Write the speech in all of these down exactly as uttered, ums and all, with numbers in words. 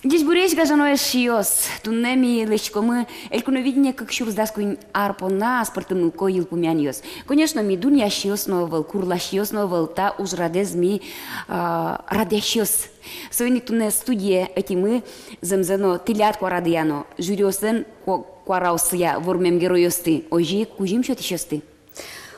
Ӟечбуресь, гажано эшъёс! Туннэ ми лэсьтӥськомы «Элькуновидение кык сюрс дас куинь ар понна аспӧртэмлыко йылпумъянъёс». Конечно, ми дунъясьёс но ӧвӧл, курласьёс но ӧвӧл, та ужрадэз ми, а, радъясьёс. Соин ик туннэ студие ӧтимы зэмзэ но тӥляд куарадыя но, жюриослэн ку-, куараоссыя вормем геройёсты, озьы ик кузьым сётӥсьёсты.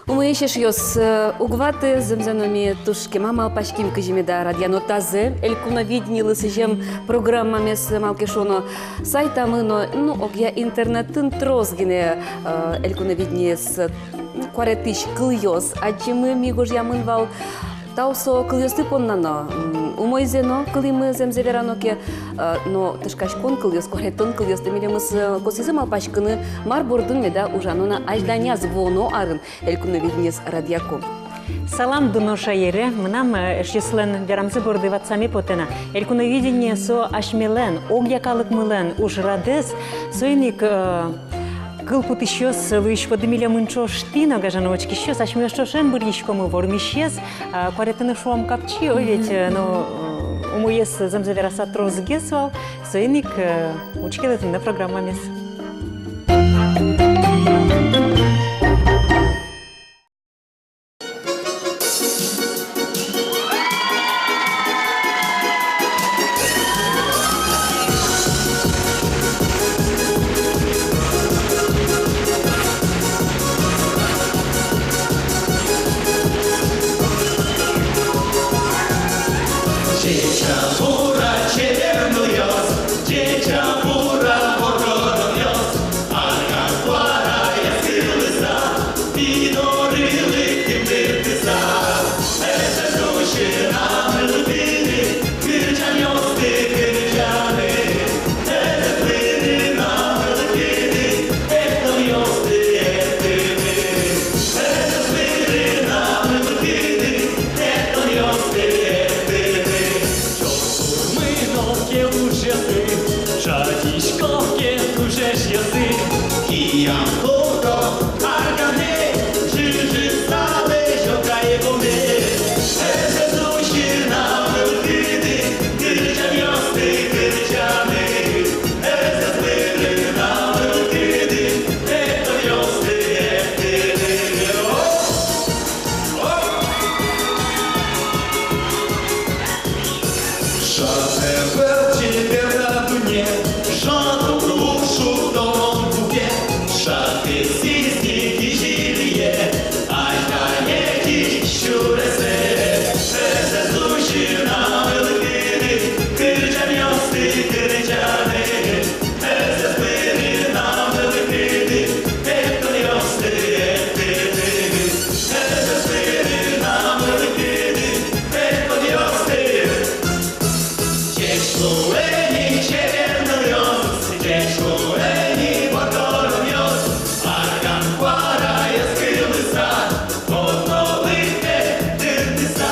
Умоесь эшъёс, э, уг ваты, зэмзэ но ми туж кема малпаським, кызьы меда радъяно тазэ «Элькуновидениелы» сӥзем программамес, малы ке шуоно, сайтамы но, ну, огъя интернетын трос гинэ, э, «Элькуновидениез», э, куаретӥсь кылъёс адӟимы, ми гожъямын вал. Тау со кылъёсты понна но, м, умойзэ но кылӥмы, зэмзэ верано ке, э, но тышкаськон кылъёс, куаретон кылъёсты милемыз, э, косӥзы малпаськыны, мар бордын меда ужано на азьланяз, вуоно арын «Элькуновидениез» радъяку. Салам, дуно шаере! Мынам, э, эшъёслэн верамзы борды ватсаме потэ на. «Элькуновидение» со асьмелэн, огъя калыкмылэн ужрадэз, соин ик, э, кыл кутӥсьёс луиськоды милемын ӵош тӥ но, гажано учкисьёс, асьмеос ӵошен быръиськомы вормисез, а, куаретыны, шуом, капчи, о, ведь, э, но, э, умоез, зэмзэ вераса, тросгес вал, соин ик, э, учкелэ туннэ программамес. Ӟеч-а, бур-а, чебер нылъёс, ӟеч-а, бур-а, воргоронъёс, арган куараяз кылыса, тӥ доры лыктӥм тыртыса. Эсэс усьыны мылкыды, кырӟанъёсты кырӟаны. Эсэс пырыны мылкыды, эктонъёсты эктыны. Эсэс пырыны мылкыды, эктонъёсты эктыны. Чош пумын ке ужъёсты, жадиськом ке туж эшъёсты. Киям курто арганэ, ӝыжыса лэзё кайгумес. Эсэс усьыны мылкыды, кырӟанъёсты кырӟаны. Эсэс пырыны мылкыды, эктонъёсты эктыны. О! Шат ӧвӧл чебер та дунне, шат уг лу шудон куке, шат кесӥз ни кизилие, азьланетӥ сюресэз. Эсэс усьыны мылкыды, кырӟанъёсты кырӟаны. Эсэс пырыны мылкыды, эктонъёсты эктыны. Эсэс пырыны мылкыды, эктонъёсты. Ӟеч луэ ни, чебер нылъёс, ӟеч луэ ни, воргоронъёс, арган куараяз кылыса. Одно лыктэ тыртыса,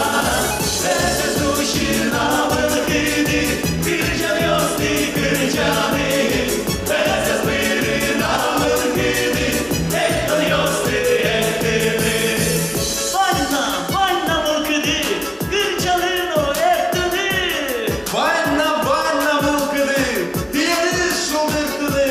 эсэс усьыны мылкыды, кырӟанъёсты кырӟаны, эсэс пырыны мылкыды, эктонъёсты эктыны. Вань на, вань на мылкыды, кырӟаны но эктыны. Вань на, вань на мылкыды, тӥледыз шулдыртыны.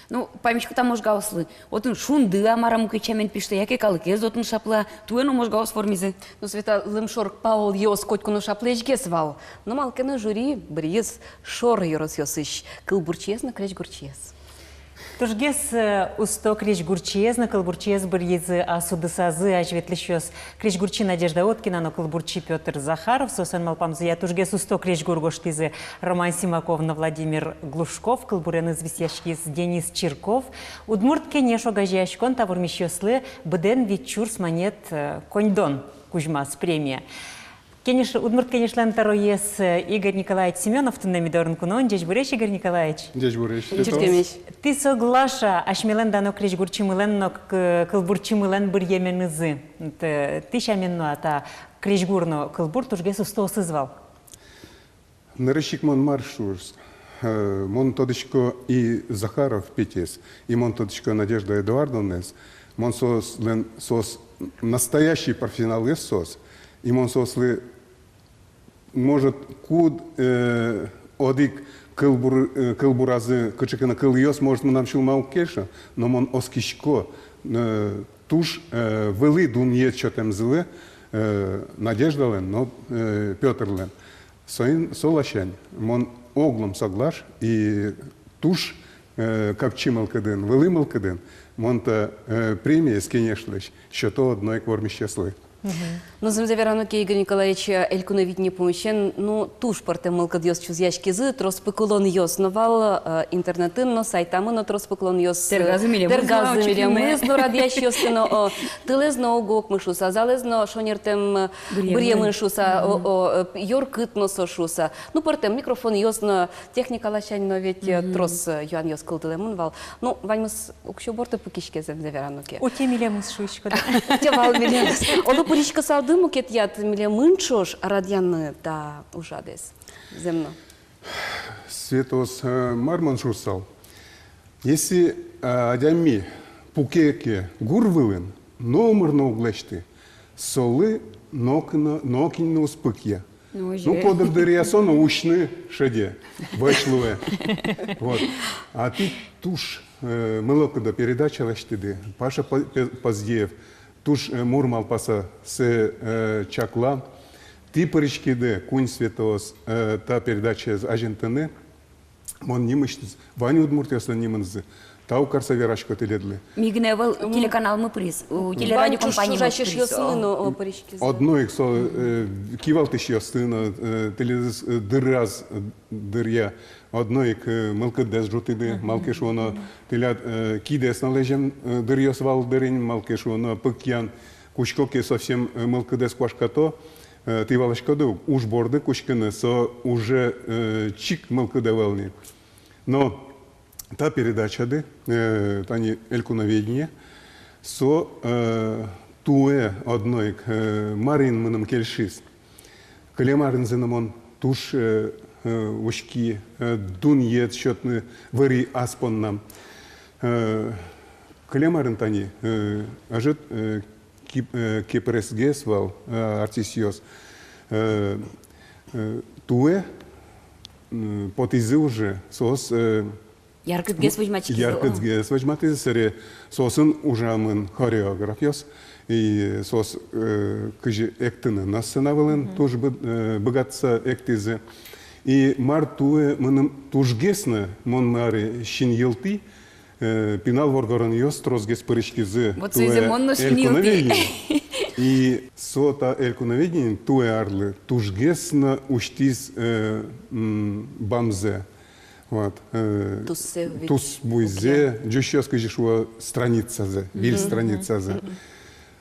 Ну, паймисько та Можгаослы. Отын шунды-а, мар-а, мукет сямен пиштэ, яке калыкез отын шаплы-а? Туэ но Можгаос вормизы. Ну, Света, лымшор паулъёс котьку но шаплэсьгес вал. Но малы ке но жюри быръиз шор ёросъёсысь кылбурчиез но крезьгурчиез. Тужгес, э, усто крезьгурчиез но кылбурчиез быръизы ас удысазы азьветлӥсьёс. Крезьгурчи Надежда Уткина но кылбурчи Пётр Захаров, соослэн малпамзыя, тужгес усто крезьгур гожтӥзы Роман Симаков но Владимир Глушков, кылбуреныз висъяськиз Денис Чирков. «Удмурт кенеш» огазеяськон та вормисьёслы быдэн вить сюрс манет, э, коньдон кузьмаз премия. Кенеш, «Удмурт кенешлэн» тӧроез, э, Игорь Николаевич Семёнов туннэ ми дорын куноын. Ӟечбуресь, Игорь Николаевич. Ӟечбуресь. Ӟечбуресь. Тӥ соглаш-а асьмелэн дано крезьгурчимылэн но к-, кылбурчимылэн быръеменызы? Т-, тӥ сямен но-а та крезьгур но кылбур тужгес устоосыз вал? Нырысь ик мон мар шуоз, э, мон тодӥсько и Захаров Петяез, и мон тодӥсько Надежда Эдуардовнаез, мон соослэн, соос настоящий профессионалъёс соос, и мон соослы, может, куд, э, одӥг кылбур-, э, кылбуразы кыӵе ке но кылъёс, может, мынам сюлмам уг кельшы, но мон оскисько, э, туж, э, вылӥ дунъет сётэмзылы, э, Надеждалэн но, э, Пётрлэн. Соин, со ласянь мон оглом соглаш и туж, э, капчи мылкыдын, вылӥ мылкыдын мон та, э, премиез кенешлэсь сёто одно ик вормисьёслы. Мгм. Ну, зэмзэ верано ке, Игорь Николаевич, э, «Элькуновидение» пумысен, ну, туж пӧртэм мылкыдъёс чузъяськизы, трос пыкылонъёс но вал, э, интернетын но, сайтамы но трос пыкылонъёс, э, тыргазы милемыз но, тыргазы милемыз но радъясьёсты но, о, тылэз но уг окмы шуыса, залэз но шонертэм, э, быръемын шуыса, о, о, э, ёркыт но со шуыса. Ну, пӧртэм микрофонъёс но, техника ласянь но ведь, э, трос, э, юанъёс кылдылэмын вал. Ну, ваньмыз уксё борды пыкиське, зэмзэ верано ке. Уте милемыз шуиськод-а? Уте вал милемыз. Оло, пыриськысалды мукетъя, милемын ӵош радъяны та ужрадэз. Зэм но. Светлаос, э, мар мон шуысал. Если, э, адями пуке ке гур вылын, номыр но уг лэсьты, солы нокин но, нокин но уз пыкъя. Ну, куддыр дыръя со но усьны шеде, вӧсь луэ. Вот. А тӥ туж, э, мылокыдо передача лэсьтӥды, Паша По-, Пе-, Поздеев, туж, э, мур малпаса сое, э, чакла. Тӥ пыриськиды, куинь Светлаос, э, та передачаез азинтыны. Мон нимысьтыз, вань удмуртъёслэн нимынызы тау карса верасько тӥледлы. Ми гинэ ӧвӧл, телеканалмы пыриз, у, телерадиокомпаниямы пыриз. Ӵошатӥсьёсмы но, о, пыриськизы. Одно ик со, э, кивалтӥсьёсты но, э, тӥледыз, э, дыраз, э, дыръя одно ик, э, мылкыддэс ӝутӥды, малы ке шуоно тӥляд, э, кидэс но лэзем, э, дыръёс вал дыр ини, малы ке шуоно пыкъян, кутско ке, совсем, э, мылкыдэс куашкато, э, тӥ валаськоды ук, уж борды кутскыны со уже, э, чик мылкыд ӧвӧл ни. Но та передачады, э, тани «Элькуновидение», со, э, туэ одно ик, э, марин мыным кельшиз. Кылем арынызы но мон туж, э, э, учки, э, дунъет сётыны вӧри ас поннам. Э, кылем арын тани, э, ӧжыт, э, кип-, э, кепыресгес вал, э, артистъёс. Э, э, туэ, м, потӥзы уже соос, э, яркытгес возьматӥзы. Яркытгес возьматӥзы, сэре соосын ужамын хореографъёс, и соос, э, кызьы эктыны на сцена вылын, туж бы-, э, быгатыса эктӥзы. И мар туэ мыным тужгес но, мон маре, синйылтӥ, э, пинал воргоронъёс тросгес пыриськизы. Вот туэ соизэ мон но синйылтӥ. Элькуновидение. И со та «Элькуновидение» туэ арлы тужгес но усьтӥз, э, м, бамзэ. Вот, э, туссэ ведь. Тус буйзэ, ӟучъёс кызьы шуо, страницазэ, виль страницазэ.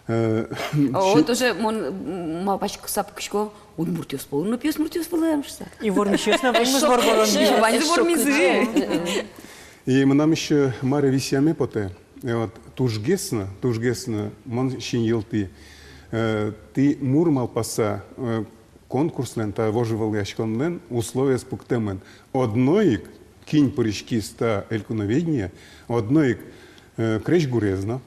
Э, о, вот уже мон, м, малпаськыса пукисько, удмуртъёс пӧлын но пиосмуртъёс вылэм шуса. И вормисьёс но ваньмыз воргорон. Ваньзы вормизы. И мынам ещё маре висъяме потэ. Э, вот, тужгес но, тужгес но мон синйылтӥ. Э, тӥ мур малпаса, э, конкурслэн, та вожвылъяськонлэн условиез пуктэмын. Одно ик, кин пыриськиз та «Элькуновидение», одно ик, э, крезьгурез но,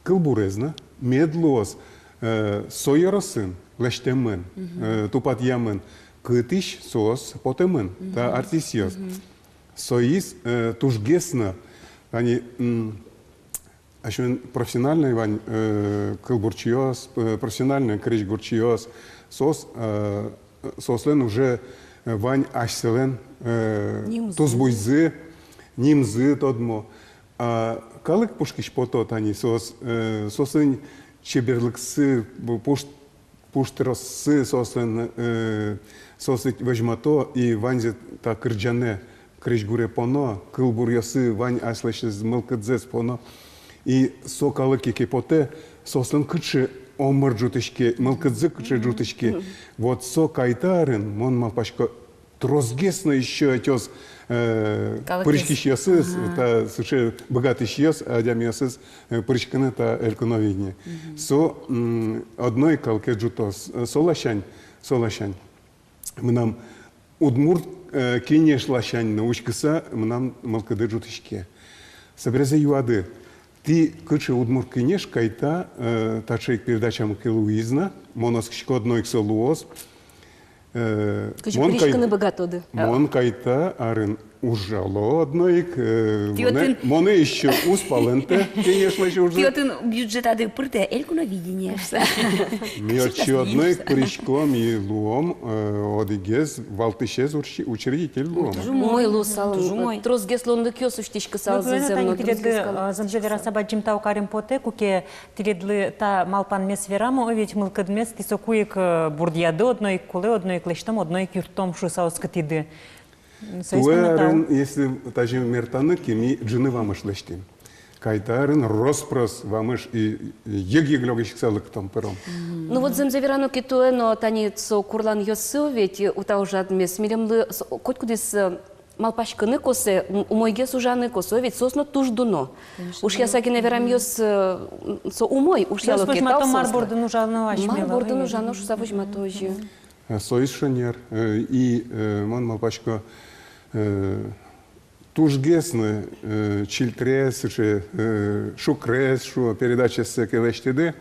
кылбурез но мед луоз, э, со ёросын лэсьтэмын, э, тупатъямын, кытысь соос потэмын, та артистъёс. Соиз, э, тужгес но, ани, м, асьмелэн профессиональной вань, э, кылбурчиос, э, профессиональной крезьгурчиос, соос, э, соослэн уже, э, вань асьсэлэн, э, тус буйзы, нимзы тодмо. А калык пушкысь пото тани соос, э, соослэн чеберлыксы, пуш-, пуштроссы соослэн, э, соос ведь возьмато и ваньзэ та кырӟанэ, крезьгуре поно, кылбуръёсы, вань аслэсьтыз мылкыдзэс поно. И со калыке ке потэ, соослэн кыӵе омыр ӝутӥське, мылкыдзы кыӵе ӝутӥське. Вот со кайта арын, мон малпасько, тросгес но ещё ӧтёз, э, пыриськисьёсыз, та сыӵе быгатӥсьёс, адямиосыз, э, пыриськыны та Элькуновидение. Со, м, одно ик калыкез ӝутоз. Э, со ласянь, со ласянь. Мынам удмурт, э, кинеш ласянь но учкыса, мынам мылкыды ӝутӥське. Собере юады, тӥ кыӵе удмурт кинеш кайта, э, таӵе ик передачамы ке луиз на, мон оскисько, одно ик со луоз. Э, кызьы мон кай-, пыриськыны быгатоды? Мон кайта арын ужало одно ик, э, монэ, монэ ещё уз палэнтэ, конечно, ещё уже. Тӥ отын бюджетады пыртэ Элькуновидение шуса. Ми отчы одно ик пыриськом и луом, э, одӥгез, валтӥсез учредитель луом. Туж умой луысал, туж умой. Тросгес луонлыкъёс усьтӥськысалзы. Ну, зэм но тани тӥледлы, тросгес калык, э, зэмзэ вераса, бадӟым тау карим потэ, куке тӥледлы та малпанмес верамы, о, ведь мылкыдмес, тӥ соку ик, э, бурдъяды, одно ик кулэ, одно ик лэсьтом, одно ик юрттом шуса оскытӥды. Туэ арын, если тазьы мертаны ке, ми ӝыны вамыш лэсьтӥм. Кайта арын рос-прос вамыш и, и йыг-йыг лёгиськыса лыктом, пыром. Ну вот зэмзэ верано ке, туэ но тани со курланъёсы ведь, э, та ужрадмес милемлы со-, котькудӥз, э, малпаськыны косэ, ум-, умойгес ужаны косо, ведь соос но туж дуно. Конечно. Ушъяса гинэ верамъёс, э, со умой, ушъяло ке, тау соос но. Мар бордын ужано, мар бордын ужано шуса возьмато озьы. Э, соиз шонер, э, и, э, мон малпасько, э, тужгес но, э, чильтрес, сыӵе, э, шукрес, шуо, передачаоссэ ке лэсьтӥды,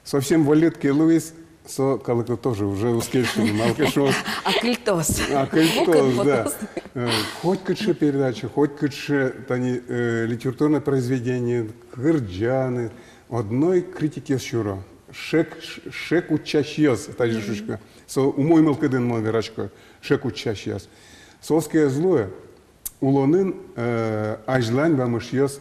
совсем вольыт ке луиз, со калыклы тоже уже уз кельшы ни, малы ке шуоз. Акыльтоз. Акыльтоз, да. Э, хоть кыӵе передача, хоть кыӵе тани, э, литературное произведение, кырӟаны, одно ик критикъёс сюро. Шек, шек утчасьёс, тазьы шуисько. Со умой мылкыдын мон верасько, шек утчасьёс. Соос ке ӧз луэ, улонын, э, азьлань вамышъёс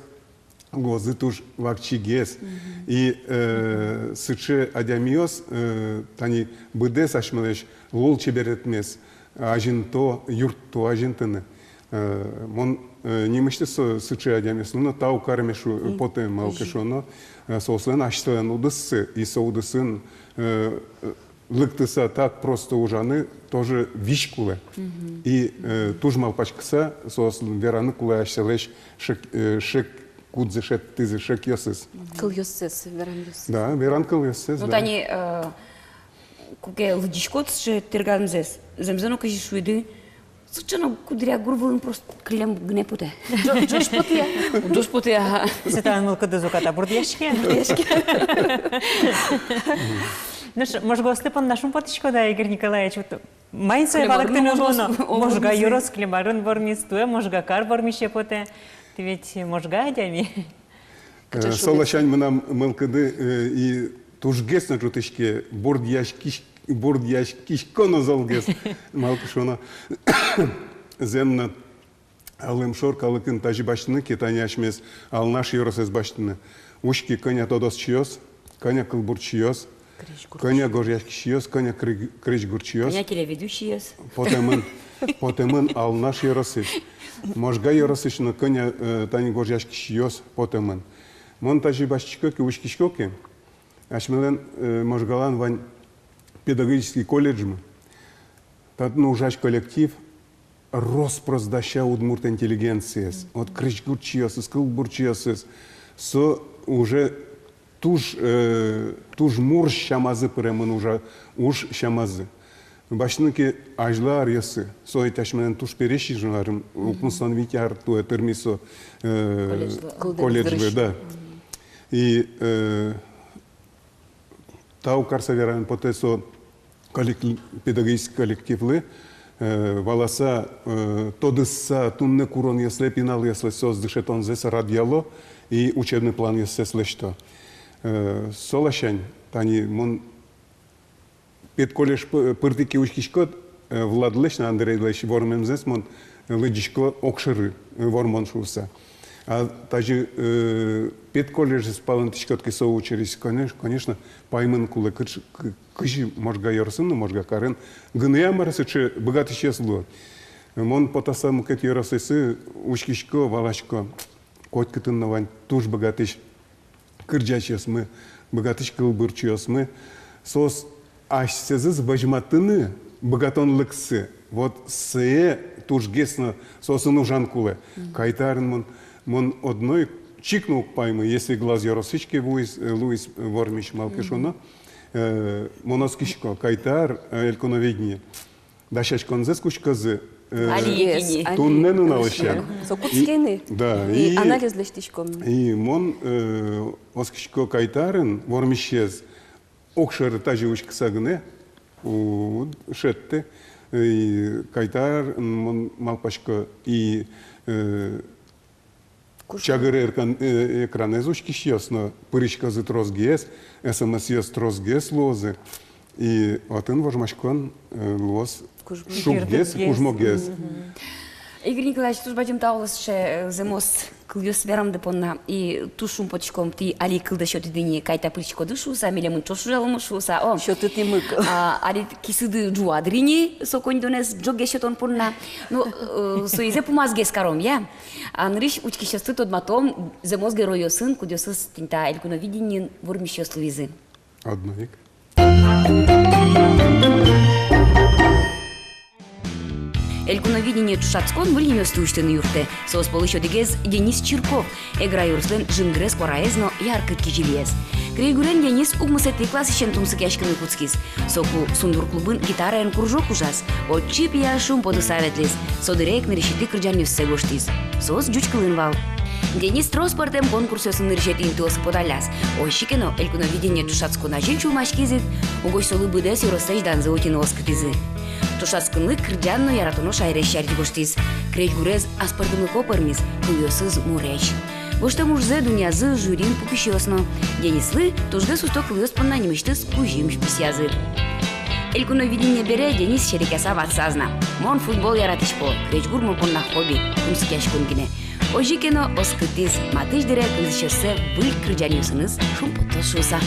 луозы туж вакчигес. И, э, сыӵе адямиос, э, тани быдэс асьмелэсь лулчеберетмес азинто, юртто азинтыны. Э, мон, э, нимысьтыз со сыӵе адямиослы но тау кареме шу-, потэ, малы ке шуоно, э, соослэн асьсэлэн удыссы, и со удысын, э, э, лыктыса так просто ужаны тоже визь кулэ. И, э, туж малпаськыса, соослы вераны кулэ асьсэлэсь шек-, э, шек-, кудзэ шедьтӥзы, шекъёсыз. Кылъёссэс, веранъёссэс. Да, веран кылъёссэс, да. Ну, тани, э, куке лыдӟиськод сыӵе тыргамзэс, зэмзэ но кызьы шуиды, сыӵе но кудря гур вылын просто кылем гинэ потэ. Ӝо-, ӝош потэ-а? Ӝош потэ, ага. Светлана мылкыдыз уката бурдъяське. Бурдъяське. Нош Можгаослы понна шумпотӥськод-а, Игорь Николаевич, вот маин сое валэктыны луоно? Можга ёрос кылем арын вормиз, туэ Можга кар вормисе потэ. Тӥ ведь Можга адями. Э, со ласянь мынам мылкыды, э, и тужгес но ӝутӥське, бурдъяськись-, бурдъяськисько но золгес, малы ке шуоно, зэм но, алым шор калыкын тазьы басьтыны ке, тани асьмес Алнаш ёросэз басьтыны. Учке, кӧня тодосчиос, кӧня кылбурчиос, кӧня гожъяськисьёс, кӧня кры-, крезьгурчиос. Кӧня телеведущийёс. Потэмын, потэмын Алнаш ёросысь. Можга ёросысь но кӧня, э, тани гожъяськисьёс потэмын. Мон тазьы басьтӥсько ке, учкисько ке, асьмелэн, э, Можгалэн вань педагогический колледжмы. Татын ужась коллектив рос-прос дася удмурт интеллигенциез. Вот крезьгурчиосыз, кылбурчиосыз. Со уже туж, э, туж мур сямазы пыремын ужа-, уж сямазы. Басьтыны ке азьло аръёсы, со ведь асьмелэн туж пересь ижын арын, укмыстон вить ар туэ тырмиз со, э, колледжлы. Колледжлы, да. И, э, тау карса вераны потэ со коллек-, педагогический коллективлы, э, валаса, э, тодыса, туннэ куронъёслы, пиналъёслы соос дышетонзэс радъяло и учебный планъёссэс лэсьто. Э, со ласянь, тани мон педколледж пы-, пыртӥ ке учкиськод, э, Владлэсь но Андрейлэсь вормемзэс мон, э, лыдӟисько огшоры, э, вормон шуыса. А тазьы, э, педколледжез палэнтӥськод ке, со учырысь, конеш-, конечно, паймыны кулэ, кыӵ-, кы-, кызьы Можга ёросын но Можга карын гинэ-а, мар-а сыӵе быгатӥсьёс луо. Мон потаса мукет ёросъёсы, учкисько, валасько, котькытын но вань туж быгатӥсь кырӟасьёсмы, быгатӥсь кылбурчиосмы. Соос асьсэзыз возьматыны быгатонлыксы. Вот сое тужгес но соосын ужан кулэ. Мгм. Кайтарын мон, мон одно ик чик но уг паймы, если Глаз ёросысь ке вуиз, э, луиз, э, вормись, малы ке шуоно, э, мон оскисько, Кайтар, э, Элькуновидение дасяськонзэс кутскозы, э, али ик ини. Туннэ нуналысен. Со кутскыны. И, да, и анализ лэсьтӥськом. И мон, э, оскисько, Кайтарын вормисез огшоры тазьы учкыса гинэ уд шедьты. И Кайтар, м, мон малпасько, и, э, Чагыр эркан-, э, экранэз учкисьёс но пыриськозы тросгес, СМС-ъёс тросгес луозы. И отын вожмаськон, э, луоз шуггес, кужмогес. Мгм. Игорь Николаевич, туж бадӟым тау луоз сыӵе, э, зэмос кылъёс верамды понна. И туж шумпотӥськом, тӥ али кылдэ сётӥды ини, Кайта пыриськоды шуыса, милемын ӵош ужаломы шуыса. О. Сётыт ини мык. А, али кисыды ӝуа дыр ини, со коньдонэз ӝоггес сётон понна. Ну, э, соизэ пумазгес каром, я? А нырысь учкисьёсты тодматом зэмос геройёсын, кудъёсыз тӥни та Элькуновидениын вормисьёс луизы. Одно ик. Элькуновидение ӵошатскон выль нимъёсты усьтыны юрттэ. Соос пӧлысь одӥгез Денис Чирков, Эгра ёрослэн жингрес куараез но яркыт кизилиез. Крезьгурен Денис укмысэтӥ классысен тунсыкъяськыны кутскиз. Соку Сундур клубын гитараен кружок ужаз. Отчы пияш шумпотыса ветлӥз. Со дыре ик нырысетӥ кырӟанъёссэ гожтӥз. Соос ӟуч кылын вал. Денис трос пӧртэм конкурсъёсын нырысетӥ интыосы поталяз. Озьы ке но, Элькуновидение ӵошатскон азьын сюлмаськиз ик, угось солы быдэс ёрослэсь данзэ утьыны оскытӥзы. Ӵошатсконлы кырӟан но яратоно шаерез сярысь гожтӥз. Крезьгурез аспӧртэмлыко пӧрмиз, кылъёсыз муресь. Гожтэм ужзэ дунъязы жюриын пукисьёс но. Денислы тужгес усто кылъёс понна нимысьтыз кузьым висъязы. Элькуновидение бере Денис серекъяса ватсаз на: «Мон футбол яратӥсько, крезьгур мон понна хобби, тунсыкъяськон гинэ». Озьы ке но, оскытӥз, матысь дыре кылзӥсьёссэ выль кырӟанъёсыныз шумпотоз шуыса.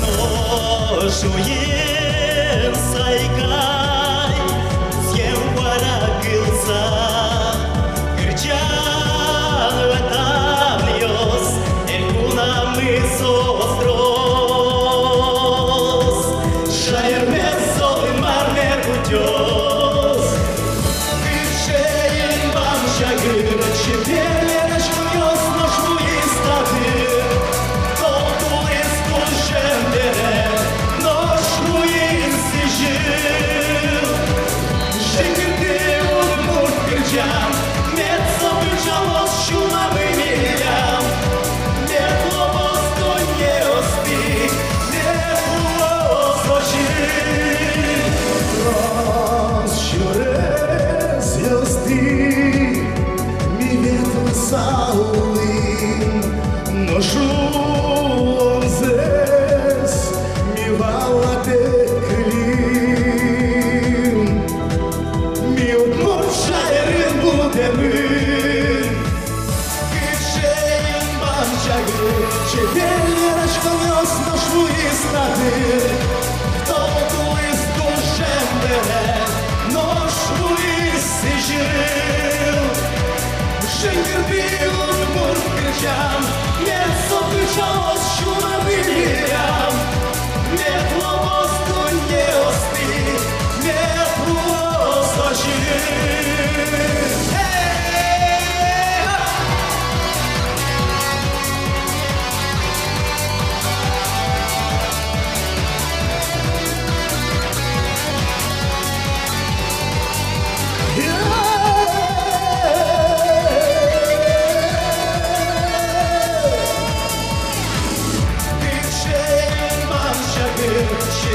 Нош уен сайкай, сьӧм куара кылза, кырӟан ватамъёс, Элькунамы соос трос. Шаермес солэн мар мер кутёз. Кыӵе ин вамышъя гыро, чебер вераськонъёс нош луиз татын. Тол тулыс кужым бере, нош лу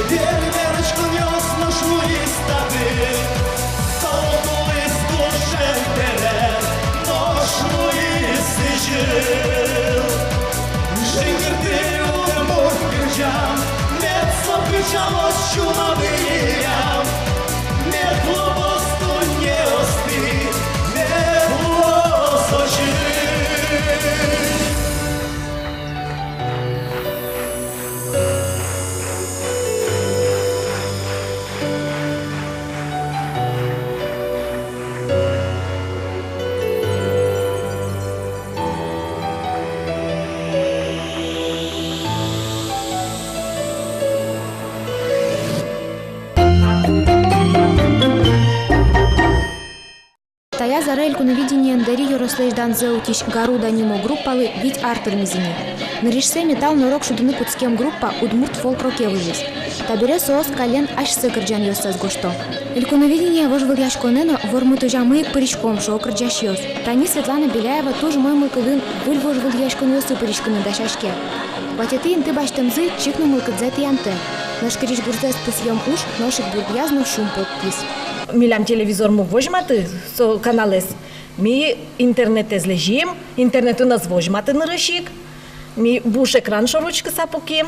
Вермеӵконъёс нош луиз татын, тол луиз туж эн пере, нош луиз сӥзьыл. Жингыртӥ удмурт кырӟан, мед со кырӟалоз сюлмады илям, мед лобоз дуннеосты, мед луоз озьы. Таяз аре «Элькуновидениен» Дэри ёрослэсь данзэ утись «Гаруда» нимо группалы вить ар тырмиз ини. Нырысьсэ метал но рок шудыны кутскем группа удмурт фолк-роке выжиз. Табере соос каллен асьсэ кырӟанъёссэс гожто. «Элькуновидение» вожвылъяськонэ но вормытозямы ик пыриськом, шуо кырӟасьёс. Тани Светлана Беляева туж умой мылкыдын выль вожвылъяськонъёсы пыриськыны дасяське. Куатетӥ инты басьтэмзы чик но мылкыдзэ тӥямтэ. Нош кырись гурзэс пусъем уж нош ик бурдъяз но шумпоттӥз. Милям телевизормы уг возьматы со каналэз. Ми интернетэз лэзим, интернетын ӧз возьматы нырысь ик. Ми буш экран шоры учкыса пуким.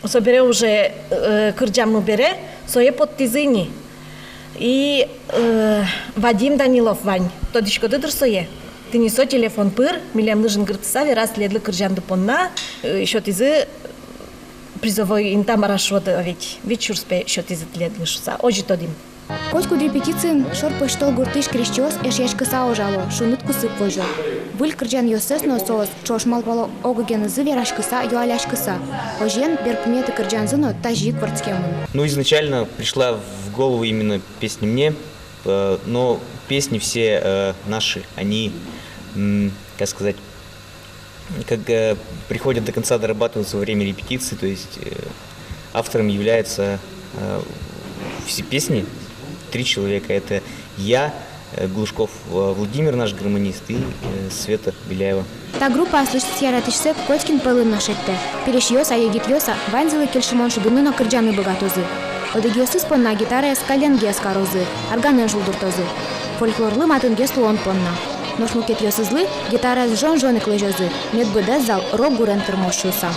Собере уже, э, кырӟаммы бере сое поттӥзы ини. И, э, Вадим Данилов вань. Тодӥськоды дыр сое? Тӥни со телефон пыр милемлы жингыртыса вераз тӥледлы кырӟанды понна, э, сётӥзы призовой интыям, мар-а шуод, а ведь вить сюрс пе сётӥзы тӥледлы шуса. Озьы тодӥм. Котькуд репетициын Шор Пӧсьтол гуртысь крезьчиос эшъяськыса ужало, шуныт кусып возё. Выль кырӟанъёссэс но соос ӵош малпало, ог-огенызы вераськыса, юаляськыса. Озьыен, берпуметӥ кырӟанзы но тазьы ик вордскемын. Ну, изначально пришла в голову именно песня мне, э, но песни все, э, наши, они, м, как сказать, как, э, приходят до конца, дорабатываются во время репетиции, то есть, э, автором является, э, все песни три человека. Это я, э, Глушков, э, Владимир, наш гармонист, и, э, Света Беляева. Та группа аслэсьтыз яратӥсьсэ котькин пӧлын но шедьтэ. Пересьёс-а, егитъёс-а, ваньзылы кельшымон шудыны но кырӟаны быгатозы. Одӥгъёсыз понна гитараез калленгес карозы, арганэн шулдыртозы. Фольклорлы матынгес луон понна. Нош мукетъёсызлы гитараез жон-жон ик лэзёзы, мед быдэс зал рок гурен тырмоз шуыса.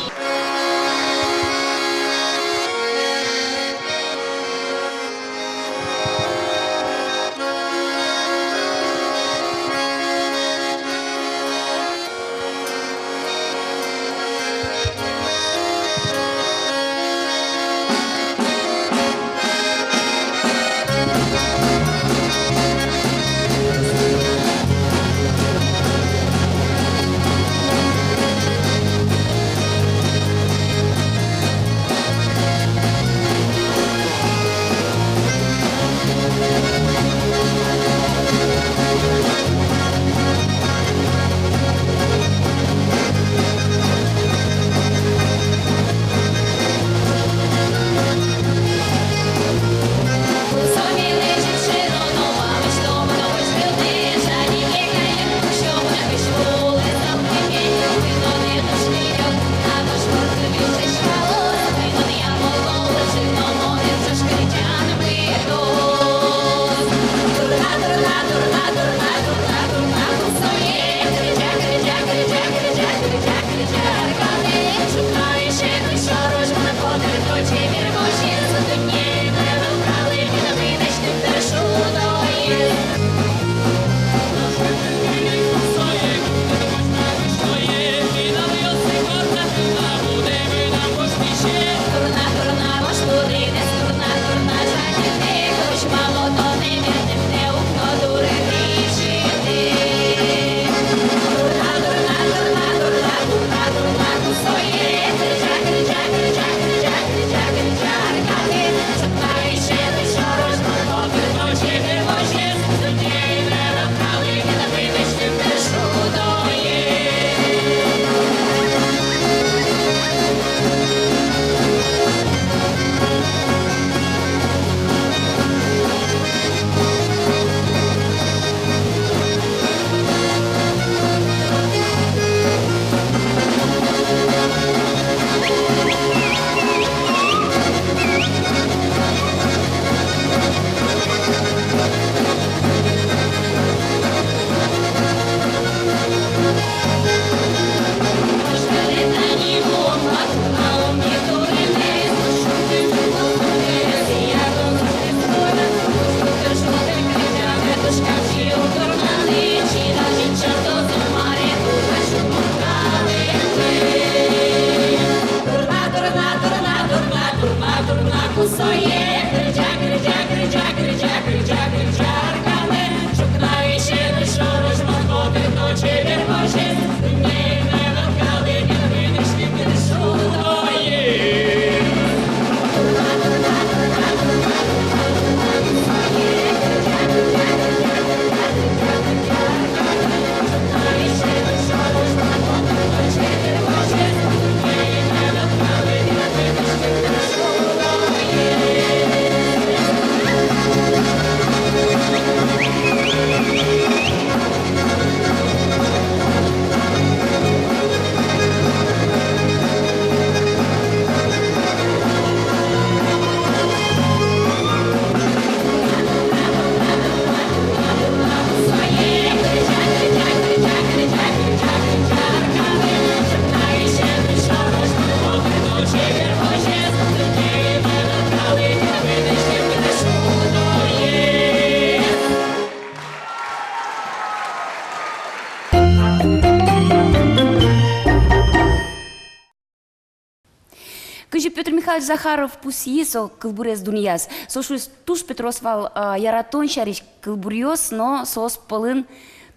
Кызьы Пётр Михайлович Захаров пусйиз со кылбурез дунъяз. Со шуиз, туж пе трос вал, а, яратон сярысь кылбуръёс, но соос пӧлын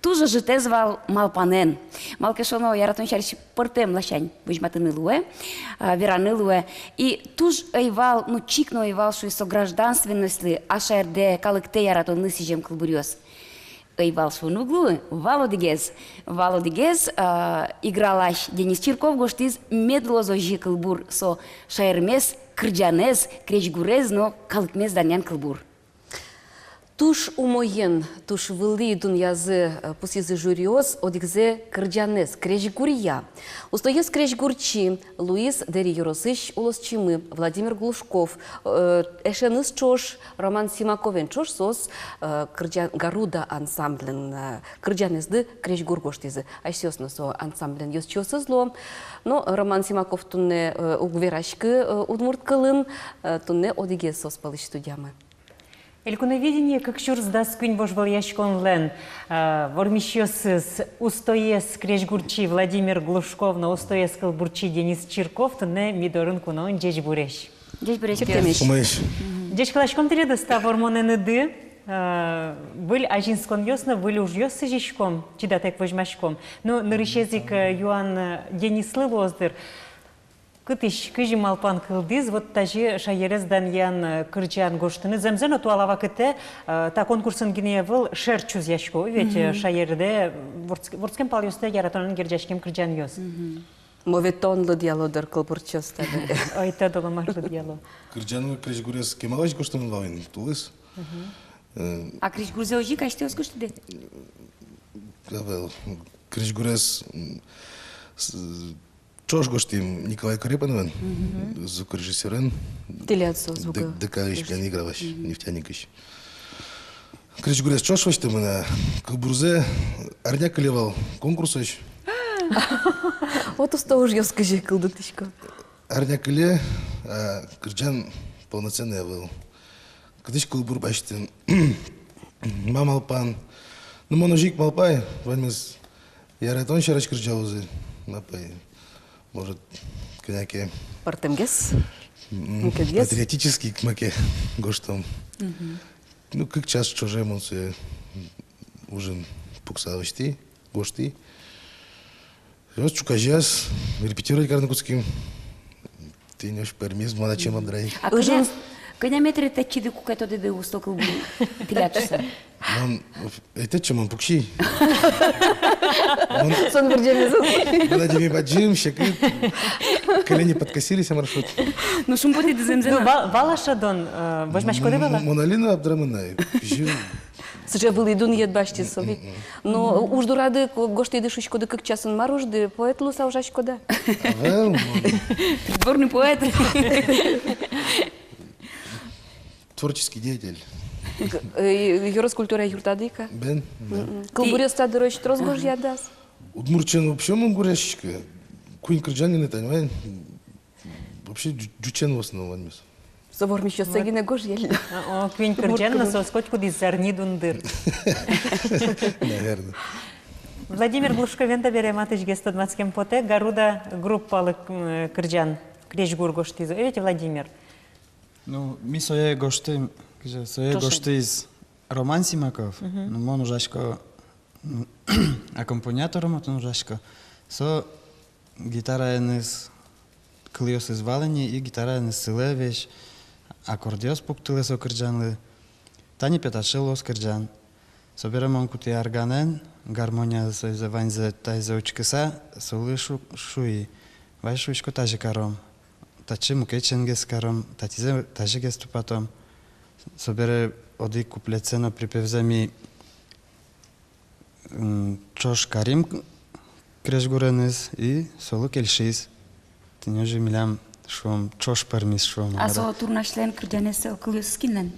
туж ӧжытэз вал малпанэн. Малы ке шуоно, яратон сярысь пӧртэм ласянь возьматыны луэ, а, вераны луэ. И туж ӧй вал, ну, чик но ӧй вал, шуиз со, гражданственностьлы, а шаердэ, калыктэ яратонлы сӥзем кылбуръёс. Ӧй вал шуыны уг луы, вал одӥгез. Вал одӥгез, а, Игралась Денис Чирков гожтӥз «Мед луоз озьы» кылбур. Со шаермес, кырӟанэз, крезьгурез но калыкмес данъян кылбур. Туж умоен, туж вылӥ дунъязы, э, пусйизы жюриос одӥгзэ кырӟанэз, крезьгуръя. Устоез крезьгурчи луиз Дэри ёросысь улосчимы Владимир Глушков, э, эшеныз ӵош, Роман Симаковен ӵош соос, э, кырӟан, «Гаруда» ансамблен, э, кырӟанэзлы крезьгур гожтӥзы. Асьсэос но со ансамблен ёзчиосыз луо. Но Роман Симаков туннэ, э, уг вераськы, э, удмурт кылын, э, туннэ одӥгез соос пӧлысь студиямы. «Элькуновидение» кык сюрс дас куинь вожвылъяськонлэн, э, вормисьёсыз, устоез крезьгурчи Владимир Глушков но устоез кылбурчи Денис Чирков туннэ ми дорын куноын. Ӟечбуресь! Ӟечбуресь, Пётр. Умоесь. Ӟечкыласьком тӥледыз та вормонэныды, э, выль азинсконъёс но выль ужъёс сӥзиськом, чидатэк возьмаськом. Ну, нырысез ик, э, юан, э, Денислы луоз, дыр. Кытысь, кызьы малпан кылдӥз вот тазьы шаерез данъян, э, кырӟан гожтыны? Зэмзэ но, туала вакытэ, э, та конкурсын гинэ ӧвӧл шер чузъясько, ведь, э, шаердэ вордск-, вордскем палъёстэ яратонэн герӟаськем кырӟанъёс. Мгм. Мовитон лыдъяло, дыр, кылбурчиос та дыре. Ой, тодо, мар лыдъяло. Кырӟан но крезьгурез кемалась гожтэмын вал ини, тулыс. Мгм. Э, а крезьгурзэ озьы ик асьтэос гожтӥды? Ӧвӧл. Крезьгурез, м, с-, ӵош гожтӥм Николай Корепановен, мгм, звукорежиссёрен. Тӥляд со звуко-, Д-, ДК-ысь, режиссёр. Ленинградысь, мгм, нефтяникысь. Крезьгурез ӵош лэсьтэмын, а кылбурзэ арня кыле вал конкурсозь. Вот усто ужъёс кызьы кылдытӥсько. Арня кыле, а кырӟан полноценный ӧвӧл. Кытысь кылбур басьтыны, ма малпан. Ну, мон озьы ик малпай, ваньмыз яратон сярысь кырӟалозы, малпай. Может, кӧня ке пӧртэмгес? М, мукетгес? Патриотический ик маке гожтом. Мгм. Ну, кык час ӵоже мон сое ужын пукса лэсьтӥ, гожтӥ. Соос ӵуказеяз репетировать карыны кутским. Тӥни озьы пӧрмиз, мон ачим абдрай. А кӧня, кӧня метр тэтчиды, куке тодӥды усто кылбур тӥляд шуса? Мон, э, тэтчи, мон пукси. Мон, сон вырӟемез. Мон адями бадӟым, секыт. Колени подкосились, а маршрут. Ну, шумпотӥды зэмзэ но. Ну, ва-, вал-а шӧдон, э, возьмаськоды вал-а? М-, мон али но абдрамын на, пизьым. Сыӵе вылӥ дунъет басьтӥз со ведь. Мгм. Ну, уж дурады ко-, гожтӥды шуиськоды, кык часын мар ужды, поэт луыса ужаськод-а? Ӧвӧл, мон. Придворный поэт. Творческий деятель. К-, э, ёрос культура юртады ик-а? Бен, бен. Мгм. Кылбуръёс та дырозь трос гожъяды-а? Удмуртчен вообще мон гожъяськисько. Куинь кырӟан гинэ тани вань. Вообще, ӟу-, ӟучен в основном ваньмыз. Со вормисьёссэ гинэ гожъяло. А, о, куинь кырӟан но, соос котькудӥз зарни дундыр. Наверное. Владимир Глушковен табере матысьгес тодматскем потэ, «Гаруда» группалы, м, кырӟан, крезьгур гожтӥз. Э, ведь, Владимир? Ну, ми сое гожтӥм, кызьы, сое гожтӥз Роман Симаков. Ну, мон ужасько, ну, аккомпаниатором отын ужасько. Со гитараеныз кылъёсыз вал ини, и гитараеныз сылэ весь, аккордъёс пуктылэ со кырӟанлы. Тани пе таӵе луоз кырӟан. Собере мон кутӥ арганэн, гармония соизэ ваньзэ таизэ учкыса, солы шу-, шуи: «Вай, — шуисько, — тазьы каром, татчы мукет сенгес каром, татизэ тазьыгес тупатом». Собере одӥг куплетсэ но припевзэ ми, м, ӵош карим крезьгуреныз, и солы кельшиз. Тӥни озьы милям, шуом, ӵош пӧрмиз, шуом. А со «Турнасьлэн кырӟанэз» кылъёсыз кинлэн?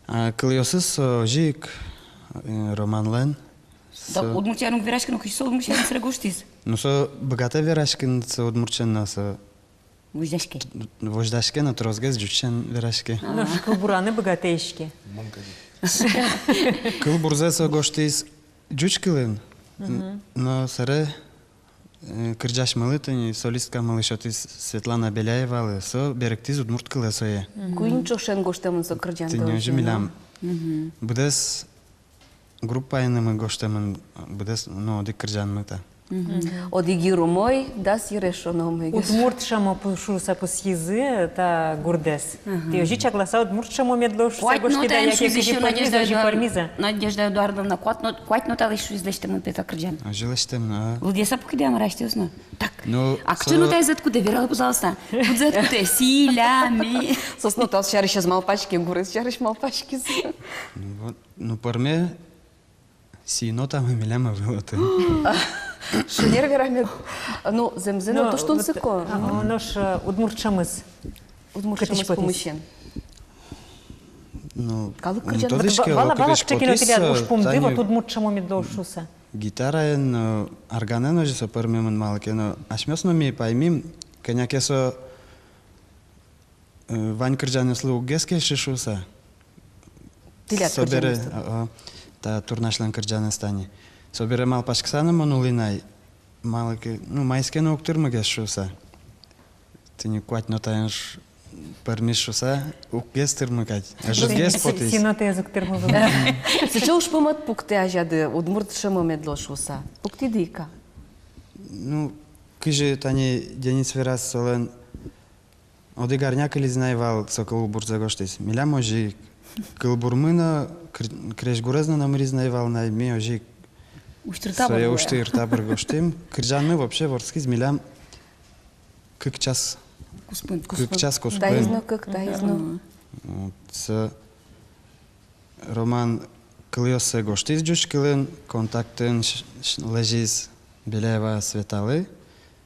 А кылъёсыз, э, озьы ик, э, Романлэн. Да, со удмуртъян уг вераськы но, кызьы со удмуртъян сыре гожтӥз? Ну, со быгатэ вераськыны, со удмуртъян но, со возьдаське. Возьдаське но, тросгес ӟучен вераське. А. Нош кылбураны быгатэ иське. Кылбурзэ со гожтӥз ӟуч кылын. Мгм. Но сыре, э, кырӟасьмылы, тӥни солисткамылы сётӥз, Светлана Беляевалы, со берыктӥз удмурт кылэ сое. Мгм. Куинь ӵошен гожтэмын со кырӟан. Тӥни озьы милям. Мгм. Быдэс группаенымы гожтэмын быдэс, ну, одӥг кырӟанмы та. Мгм. Одӥг йыр умой, дас йыр эшшо но умойгес. «Удмурт шӧмо пу-, шуыса пусйизы та гурдэс». Ага. Тӥ озьы чакласа «Удмурт шӧмо мед луоз» шуыса гожтӥды-а, яке кызьы пӧрмиз, озьы пӧрмиз-а? Надежда Эдуардовна, куать но-, куать нотаысь шуиз лэсьтэмын пе та кырӟан. Озьы лэсьтэмын, а. Лыдъяса пукиды-а, мар-а, асьтэос но? Так. Ну, а кыӵе со нотаез ӧд кутэ, вералэ, пожалуйста. Кудзэ ӧд кутэ, си, ля, ми. Соос нотаос сярысь ӧз малпаське, гурез сярысь малпаськизы. Ну вот, ну, пӧрме си нотамы милям ӧвӧл отын. Шонер верамед. Ну, зэмзэ но, туж тунсыко. А, нош, э, «Удмурт шӧмыз». «Удмурт шӧмыз» пумысен. Ну, калык кырӟан. Тодӥське, вала, вала, кытысь кыӵе ке но потӥз, тӥляд, э, ужпумды, тани вот «Удмурт шӧмо мед луоз» шуыса. Гитараен, э, арганэн озьы со пӧрмемын, малы ке но асьмеос но ми паймим, кӧня ке со, э, вань кырӟанъёслы уггес кельшы шуыса. Тӥляд кырӟанъёслы. Собере, о, о, та «Турнасьлэн кырӟанэз» тани. Собере малпаськыса но мон улӥ на ай, малы ке, ну, маиз ке но уг тырмыгес шуыса. Тӥни куать нотаен ш-, пӧрмиз шуыса, уггес тырмы кадь. Ӧжытгес потӥз. Си нотаез уг тырмы вал. Сыӵе ужпум ӧд пуктэ азяды, «Удмурт шӧмо мед луоз» шуыса. Пуктӥды ик-а? Ну, кызьы тани Денис вераз, солэн одӥг арня кылиз на ай вал со кылбурзэ гожтӥз. Милям озьы ик. Кылбурмы но, кр-, крезьгурез но номыриз на ай вал на ай, ми озьы ик. Усьтыр-табыр. Сое усьтыр-табыр гожтӥм. Кырӟанмы вообще вордскиз милям кык час. Куспын. Кык час куспын. Таиз но кык, таиз но. Мгм. Вот, со Роман кылъёссэ гожтӥз ӟуч кылын, контактын ш-, ш-, лэзиз Беляева Светалы,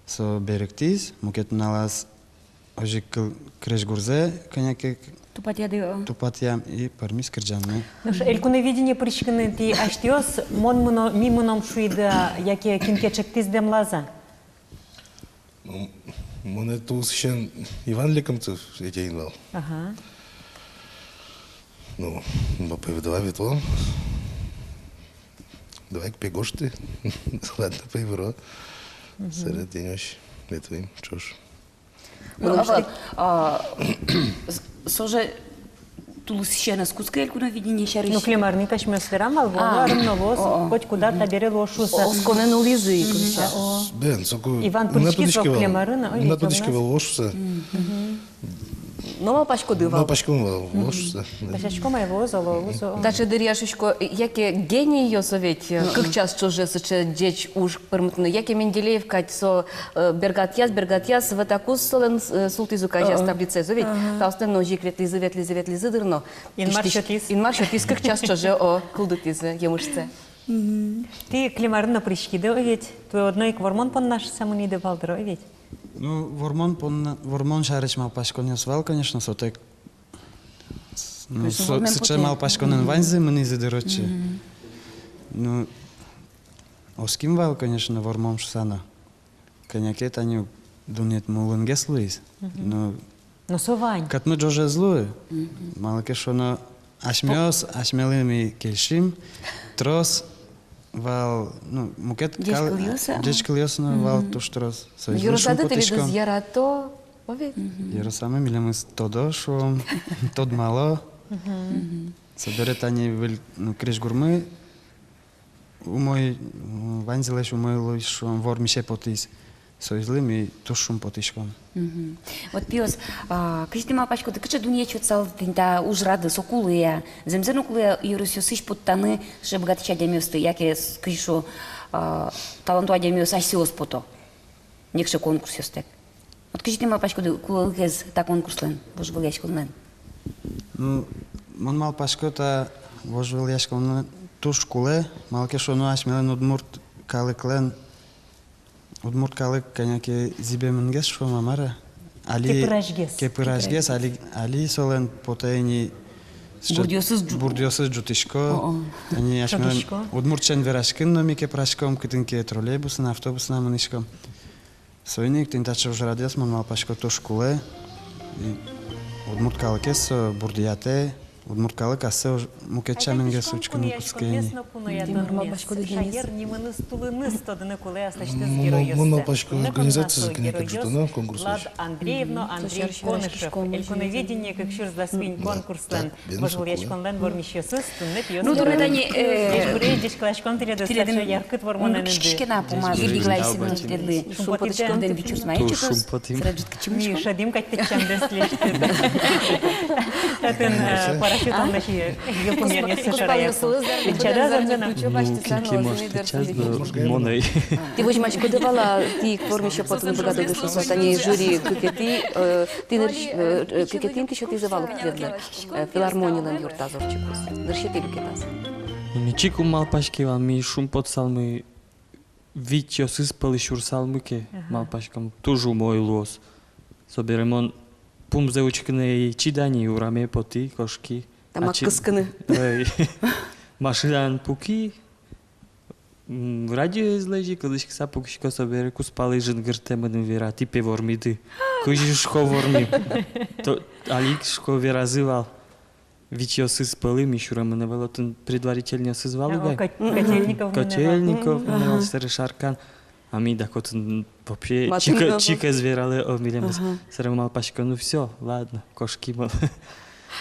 со берыктӥз, мукет нуналаз озьы ик кыл-, крезьгурзэ кӧня ке к-, тупатъяды, о, тупатъям, и пӧрмиз кырӟанмы. Нош «Элькуновидение» пыриськыны тӥ асьтэос «мон мыно-, ми мыном» шуиды-а, яке кин ке чектӥз, дэмлаз-а? Ну, монэ тулысысен Иван Лекомцев ӧтьыны вал. Ага. Ну, мон пе, давай ветлом. Давай пе гожты. Ладно пе, выро. Мгм. Собере тӥни озьы ветлӥм ӵош. Ну, а, а, с-, со же тулысысен ӧз кутскы «Элькуновидение» сярысь. Ну, кылем арын ик асьмеос верам вал, вуоно, а, арын но луоз, о, о, котькуд ар табере луоз шуыса. О, осконэн улӥзы ик. Мгм. О. Бен, соку Иван пыриськиз вал кылем арын, ой, мынам пыриське вал, луоз шуыса. Мгм. Но малпаськоды вал. Малпаськом вал, луоз шуыса. Дасяськом ай, луоз-а, луоз-а. Таӵе дыръя шуисько, яке генийёс ведь, э, кык час ӵоже сыӵе ӟеч уж пӧрмытыны, яке Менделеев кадь со, э, бергатъяз, бергатъяз, вот так уз солэн, э, султӥз ук азяз таблицаез, ведь. Ага. Таослэн но озьы ик ветлӥзы, ветлӥзы, ветлӥзы дыр но. Инмар сётӥз. Инмар сётӥз, кык час ӵоже, о, кылдытӥзы емышсэ. Мгм. Тӥ кылем арын но пыриськиды, о, ведь. Тӥ одно ик вормон понна шуыса мынӥды вал дыр, о, ведь. Ну, вормон понна, вормон сярысь малпаськонъёс вал, конечно, сотэк. С-, ну, конечно, со-, вормон сыӵе потэ. Малпаськонэн ваньзы мынӥзы дыр отчы. Мгм. Ну, оским вал, конечно, вормом шуыса но. Кӧня ке тани дунъет мулынгес луиз. Мгм. Ну, но со вань. Кӧтмы ӝоже ӧз луы. Мгм. Малы ке шуоно, асьмеос, асьмелы ми кельшим, трос вал, ну, мукет кал-, ӟеч кылъёс, а? Ӟеч кылъёс но вал туж трос. Мгм. Соизлы шумпотӥськом. Юртады тӥледыз ярато, О, ведь. Мгм. Яросамы милемыз тодо, шуом, тодмало. Мгм. Собере тани выль, ну, крезьгурмы умой, м, ваньзылэсь умой луиз, шуом, вормисе потӥз. Соизлы ми туж шумпотӥськом. Мгм. Вот, пиос, а, кызьы тӥ малпаськоды, кыӵе дунъет сётсал тӥни та ужрады, со кулэ-а? Зэмзэ но кулэ-а ёросъёсысь поттаны сыӵе быгатӥсь адямиосты, яке с-, кызьы шуо, а, таланто адямиос асьсэос пото? Некыӵе конкурсъёстэк. Вот кызьы тӥ малпаськоды, кулэлыкез та конкурслэн, вожвылъяськонлэн? Ну, мон малпасько, та вожвылъяськонлэн туж кулэ, малы ке шуоно, асьмелэн удмурт калыклэн, удмурт калык кӧня ке зӥбемынгес, шуом-а, мар-а. Али кепырасьгес. Кепырасьгес, али, али солэн потэ ини сыӵе бурдъёсыз ӝу-, бурдъёсыз ӝутӥсько. О-о. Тани асьмелэн удмуртэн вераськыны но ми кепыраськом, кытын ке троллейбусын, автобусын мынӥськом. Соин ик тӥни таӵе ужрадъёс, мон малпасько, туж кулэ. И удмурт калыкез со бурдъятэ, удмурт калык ассэ уж-, мукет сяменгес учкыны кутске ини. Тӥ мар малпаськоды, Денис? Шаер нимыныз тулыныз тодыны кулэ аслэсьтыз геройёссэ. Мон малпасько, организациез кӧня ке ӝутоно конкурслэсь. Влад Андреев но Андрей Конышев. Элькуновидение кык сюрс дас куинь конкурслэн вожвылъяськонлэн вормисьёсыз туннэ пиос. Ну, туннэ тани, э, ӟечкыласьком тӥледыз, тӥледын таӵе яркыт вормонэн, инды. Кыӵе ке но пумаз Григорий Лайсинов тӥледлы шумпотӥськоды, ӟуч маечкос. Шумпотӥсько. Сразу ӝутскычымы. Ми шӧдӥм кадь тэтчамдэс тӥлесьтыд. Татын, э, парашютэн но сие йылпумъянъёссы шараяку. Тэтчады-а зэмзэ но? Ну, кин ке, может, тэтчаз, но мон ӧй. Тӥ возьмаськоды вал-а, тӥ ик вормисе потыны быгатоды шуыса, тани жюри кыкетӥ, э, тӥ нырысь, э, э, кыкетӥ интыысьтыз вал ук тӥледлы, э, филармонилэн юртаз ортчыкуз. Нырысетӥ люкетаз. Ну, ми чик ум малпаське вал, ми шумпотысалмы, витьёсыз пӧлы сюрысалмы ке, ага, малпаськом, туж умой луоз. Собере мон пумзэ учкыны ӧй чида ни, ураме потӥ, кошки. Тамак кыскыны. Ой. Машинаын пуки, м, радиоез лэзи, кылзӥськыса пукисько, собере кузпалы жингыртэ мыным, вера: «Тӥ пе вормиды». Кызьы, шуко, вормим? То, али ик, шуко, веразы вал. Витьёсыз пӧлы, ми сюремын ӧвӧл, отын предварительнойёсыз вал ук ай. Котельников мынэ вал. Котельников мынэ вал, ага, сэре Шаркан. А ми дак отын вообще чик-, чик ӧз вералэ, о, милемыз. Ага. Сэре малпасько, ну всё, ладно, кошки, мол.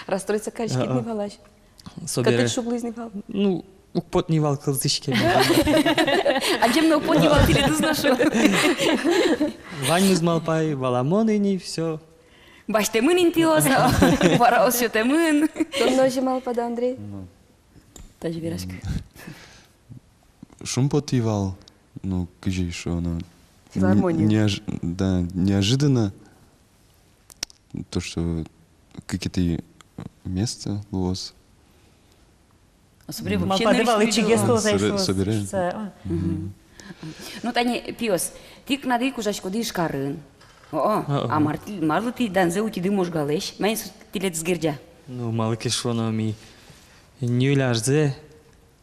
Расстроиться кариськид ни вал ась? Собере. Кӧтыд шуг луиз ни вал? Ну, уг поты ни вал кылзӥськеме. Адӟем но, уг поты ни вал тӥледыз но, шуо. Ваньмыз малпай, валамон ини, всё. Басьтэмын интыос, вараос сётэмын. Тон но озьы малпад-а, Андрей? Ну. Тазьы вераськы. М. Шумпотӥ вал, ну, кызьы шуоно, но, филармония. Неож-, да, неожиданно, то, что кыкетӥ место луоз. Собере вообще малпады вал, ичигес луоз ай со, собере. Мгм. Ну, тани, пиос, тӥ кнады ик ужаськоды Ижкарын. О-о, а мар-, марлы тӥ данзэ утиды Можгалэсь? Маин со тӥледыз герӟа? Ну, малы ке шуоно, ми ньыль арзэ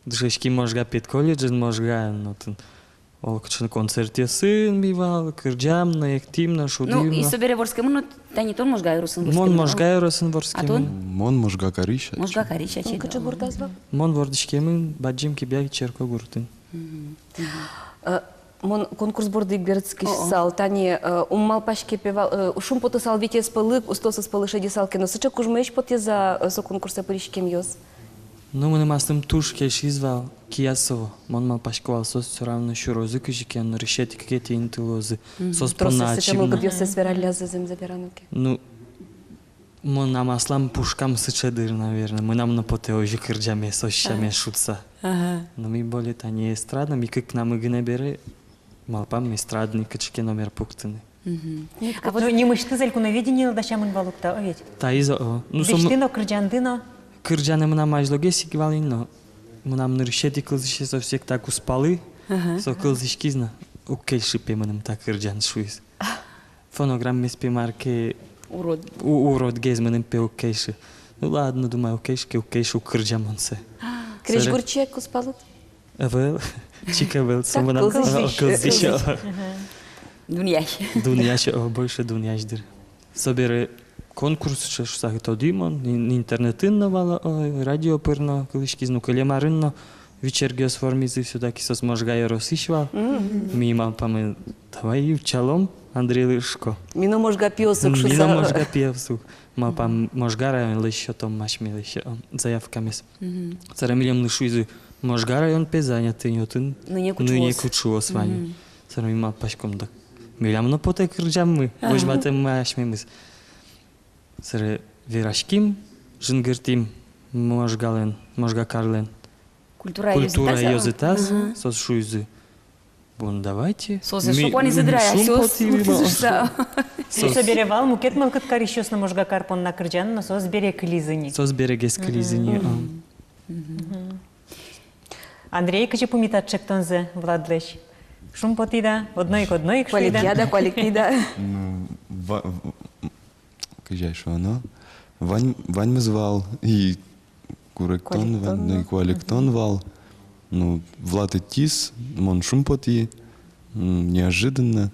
дышетским Можга педколледжын, Можгаын, отын. Олокыӵе концертъёсын ми вал, кырӟам но, эктӥм но, шудӥм но. Ну, и собере вордскемын но, тани тон Можга ёросын вордскемын. Мон Можга ёросын вордскемын. А тон? Мон Можга карись. Можга карись, ачид. Тон кыӵе гуртаз вал? Мон вордӥськемын Бадӟым Кибьяки черкогуртын. Мгм. Мгм. Э, мон конкурс борды ик берытскысал, тани, э, ум малпаське пе вал, э, шумпотысал витьёс пӧлы, устоосыз пӧлы шедьысал ке но, сыӵе кужмоесь потӥз-а, э, со конкурсэ пыриськемъёс? Ну, мыным аслым туж кельшиз вал кияз со. Мон малпасько вал, соос всё равно сюрозы кызьы ке но, нырысетӥ, кыкетӥ инты луозы. Мгм. Соос понна ачим но. Тросэз сыӵе мылкыдъёссэс вераллязы, зэмзэ верано ке. Ну, мынам аслам пушкам сыӵе дыр, наверно. Мынам но потэ озьы кырӟаме, соос сяме шудса. Ага. Но ми более тани эстрадно, ми кыкнамы гинэ бере малпам эстрадный кыӵе ке номер пуктыны. Мгм. А вот, ну, нимысьтыз Элькуновидениелы дасямын вал ук та, о ведь? Таиз, о. Ну, со... Дӥсьты но, кырӟанды но. Кырӟанэ мынам азьлогес ик вал ини, но мынам нырысетӥ кылзӥсе со всё ик та кузпалы. Ага. Со кылзӥськиз но: «Уг кельшы пе мыным та кырӟан», — шуиз. Фонограммаез пе мар ке урод. У-, уродгес, мыным пе уг кельшы. Ну ладно, думай, уг кельшы ке, уг кельшы, уг кырӟа мон сое. Крезьгурчи-а кузпалыд? Ӧвӧл, чик ӧвӧл, со мынам кылзӥсь. Кылзӥсь, о. Ага. Дунъясь. Дунъясь, о, больше дунъясь дыр. Собере конкурс сыӵе шуса тодӥ мон, ин-, интернетын но вал, о, радио пыр но кылӥськиз, ну, кылем арын но. Вечергиос вормизы, всё-таки соос Можга ёросысь вал. Мгм. Ми малпамы, давай утчалом Андрейлы, шуисько. Ми но Можга пиос ук, шуса. Ми но Можга пиос ук. Малпам, Можга районлэсь сётом асьмелэсь, э, заявкамес. Мгм. Собере милемлы шуизы, Можга район, пе, занятый ни, отын нынэ куӵыос. Нынэ куӵыос вань. Мгм. Собере ми малпаськом, дак милям но потэ кырӟаммы, ага, возьматэммы асьмемыз. Собере вераським, жингыртӥм Можгалэн, Можга карлэн культура ёзэтаз, ага, соос шуизы, бон, давайте. Соос эшшо куанизы дыр ай, соос шуса. Собере вал мукет мылкыд карисьёс но Можга кар понна кырӟаны, но соос бере кылизы ни. Соос берегес кылизы ни, а. Мгм. Андрей, кызьы пумитад ӵектонзэ Владлэсь? Шумпотӥд-а? Одно ик, одно ик шуид-а? Куалекъяд-а, куалекъяд-а? Ну, ва-, в-, кызьы шуоно, вань-, ваньмыз вал, и куректон вал, и куалектон вал. Ну, Влад ӧтиз, мон шумпотӥ, м, неожиданно.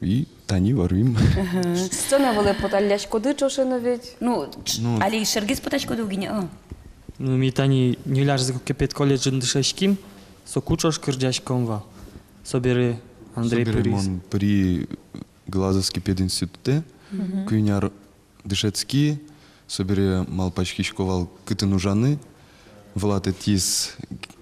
И тани вормим. Ага. Сцена вылэ поталляськоды ӵошен но ведь. Ну, али шергес потаськоды ук гинэ, а? Ну, ми тани ньыль арзэ ке педколледжын дышетским, соку ӵош кырӟаськом вал. Собере Андрей пыриз. Собере мон пыри Глазовский пединститутэ, куинь ар дышетски, собере малпаськисько вал, кытын ужаны. Влад ӧтиз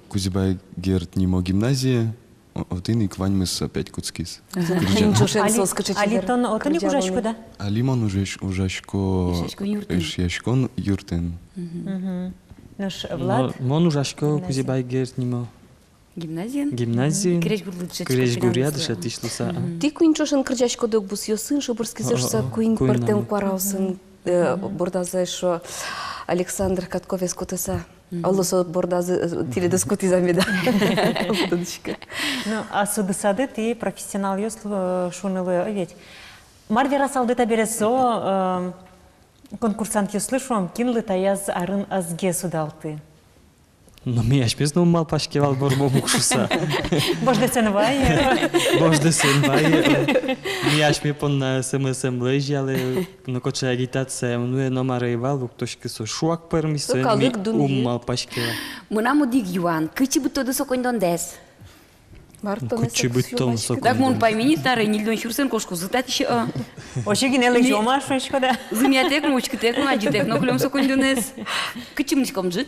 Кузебай Герд нимо гимназие, о-, отын ик ваньмыз опять кутскиз. Ага. Кырӟан. Али, али тон отын ик ужаськод-а? Али мон ужась-, ужасько Эшъяськон юртын. Эшъяськон юртын. Мгм. Нош Влад? Мон, мон ужасько гимназия. Кузебай Герд нимо гимназиын? Гимназиын. Крезьгурлы дышетӥсь. Крезьгуръя дышетӥсь луыса. Мгм. Тӥ куинь ӵошен кырӟаськоды ог бусъёсын, шобырскизы шуса, куинь пӧртэм куараосын, э, бордазы эшшо Александр Катковез кутыса. Мгм. Оло, со бордазы, э, тӥледыз кутӥз-а меда. Тодӥсько. Ну, а со дышетӥсьды, тӥ профессионалъёс лу-, э, шуыны луэ, э, ведь. Мар верасалды табере со, э, конкурсантъёслы, шуом, кинлы таяз арын ӧз гес удалты? Но ми асьмеос но ум малпаське вал, вормом ук шуса. Вождэс эн вае. Вождэс эн вае. Ми асьме понна СМС-эн лэзьялэ, но кыӵе агитация, ну, э, номыр ӧй вал, луктӥське со шуак пӧрмиз, со, ми ум малпаське вал. Мынам одӥг юан, кытчы быдтоды со коньдондэс? Мар тон? Кытчы быдтом со коньдондэс? Так мон паймисько, таре ньыльдон сюрсэн кошкозы татысь, а? Озьы гинэ лэзём-а, шуиськод-а? Зымъятэк но, учкытэк но, адӟытэк но кылём со коньдонэз. Кытчы мынӥськом ӝыт?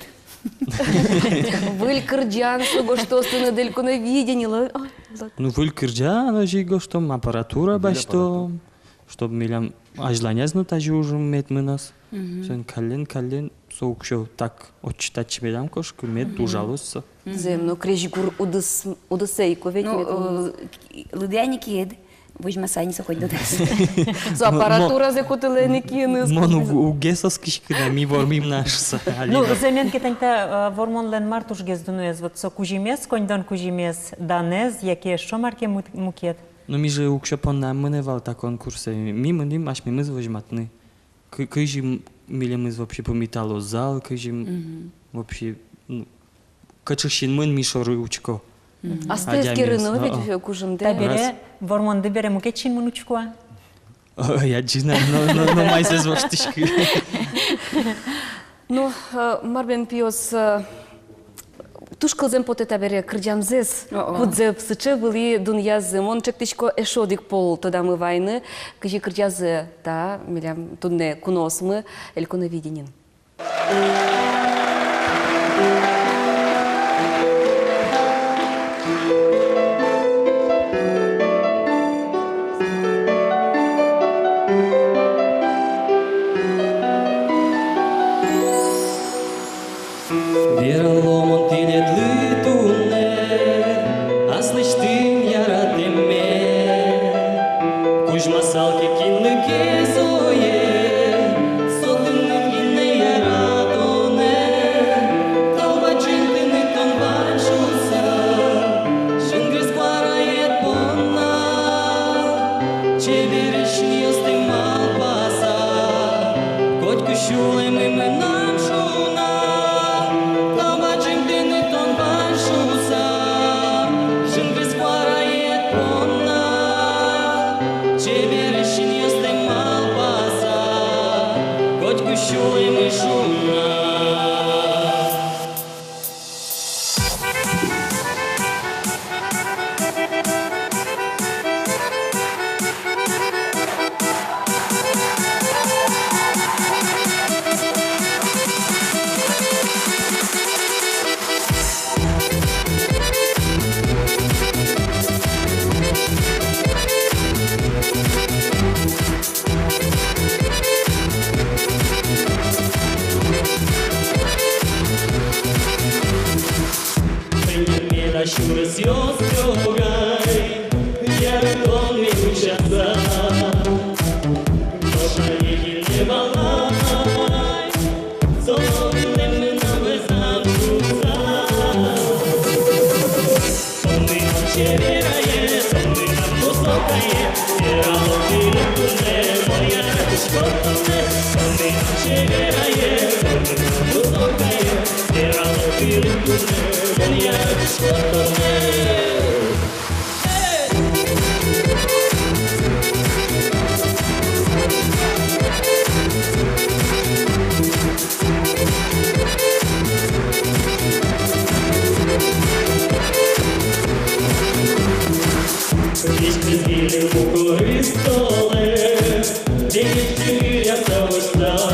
Выль кырӟан со гожтоз тыныд Элькуновидениелы. Ой, Влад. Ну, выль кырӟан озьы гожтом, аппаратура басьтом, чтоб милям азьланяз но тазьы ужмы мед мыноз. Мгм. Соин каллен, каллен, со уксё так отчы-татчы медам кошкы, мед ужалоз со. Мгм. Зэм но, крезьгур удыс-, удысэ ик ведь. Ну, мед, э, лыдэ ини киыд, возьмаса ини со коньдонэз. Со аппаратуразэ кутылэ ини киыныз. Мон уг-, уг гес оскиськы на, ми вормим на шуса. Ну, зэмен ке, тани та, э, вормонлэн мар тужгес дуноез, вот со кузьымез, коньдон кузьымез, данэз, яке эшшо мар ке мут-, мукет? Ну, ми же уксё понна ӧм мынэ вал та конкурсэ, ми мынӥм асьмемыз возьматыны. Кы-, кызьы м-, милемыз вообще пумитало зал, кызьы м-, вообще, ну, кыӵе синмын ми шоры учко. Мгм. Астэ эскерыны ведь кужымдэ. Табере вормонды бере мукет синмын учко-а? Ой, адӟи на, но, но, но майзэс воштӥськы. Ну, э, мар бен, пиос, э, туж кылзэм потэ табере кырӟамзэс. О-о. Кудзэ сыӵе вылӥ дунъязы. Мон ӵектӥсько эшшо одӥг пол тодамы вайыны, кызьы кырӟазы та милям туннэ куноосмы Элькуновидениын. Верало мон тӥледлы туннэ аслэсьтым яратэмме. Кузьмасал ке кинлы ке сое, со тыныд гинэ яратонэ. Тау бадӟым тыныд, тон вань шуса, жингрес куараед понна. Чебересь синъёстэм малпаса, котьку сюлэмы мынам шуна. Тау бадӟым тыныд, тон вань шуса, жингрес куараед понна. Чебересь синъёстэм малпаса, котьку сюлэмы шуна. Пиосъёс пе огай, яратонме утчаса, нош али кинлы валай, со мынам вӧзам шуса. Тон мынам чеберае, тон мынам высокае, верало тыныд туннэ, мон яратӥсько тонэ. Тон мынам чеберае, тон мынам высокае, верало тыныд туннэ, мон яратӥсько тонэ. Визь-кизьы мукорыз толэ, деревце выръяса вӧсьтал.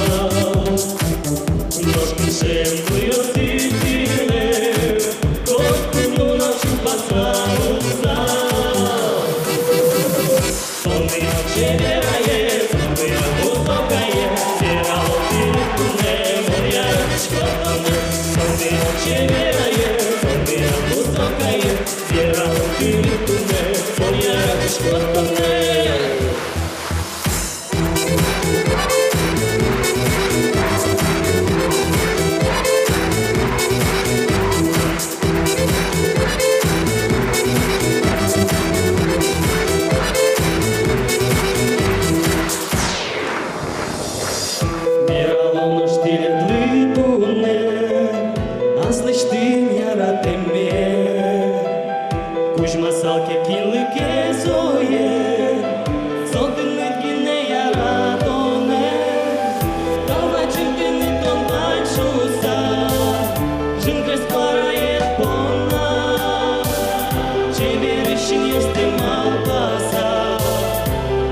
Нош кышем туйёсыз тӥледлы котьку нунал чупаса луысал. Тон мынам чеберае, тон мынам высокае, верало тыныд туннэ, мон яратӥсько тонэ. Тон мынам чеберае, тон мынам высокае, верало тыныд туннэ, мон яратӥсько тонэ. Верало нош тӥледлы туннэ аслэсьтым яратэмме. Кузьмасал ке кинлы ке сое, со тыныд гинэ яратонэ. Тау бадӟым тыныд, тон вань шуса, жингрес куараед понна. Чебересь синъёстэ малпаса,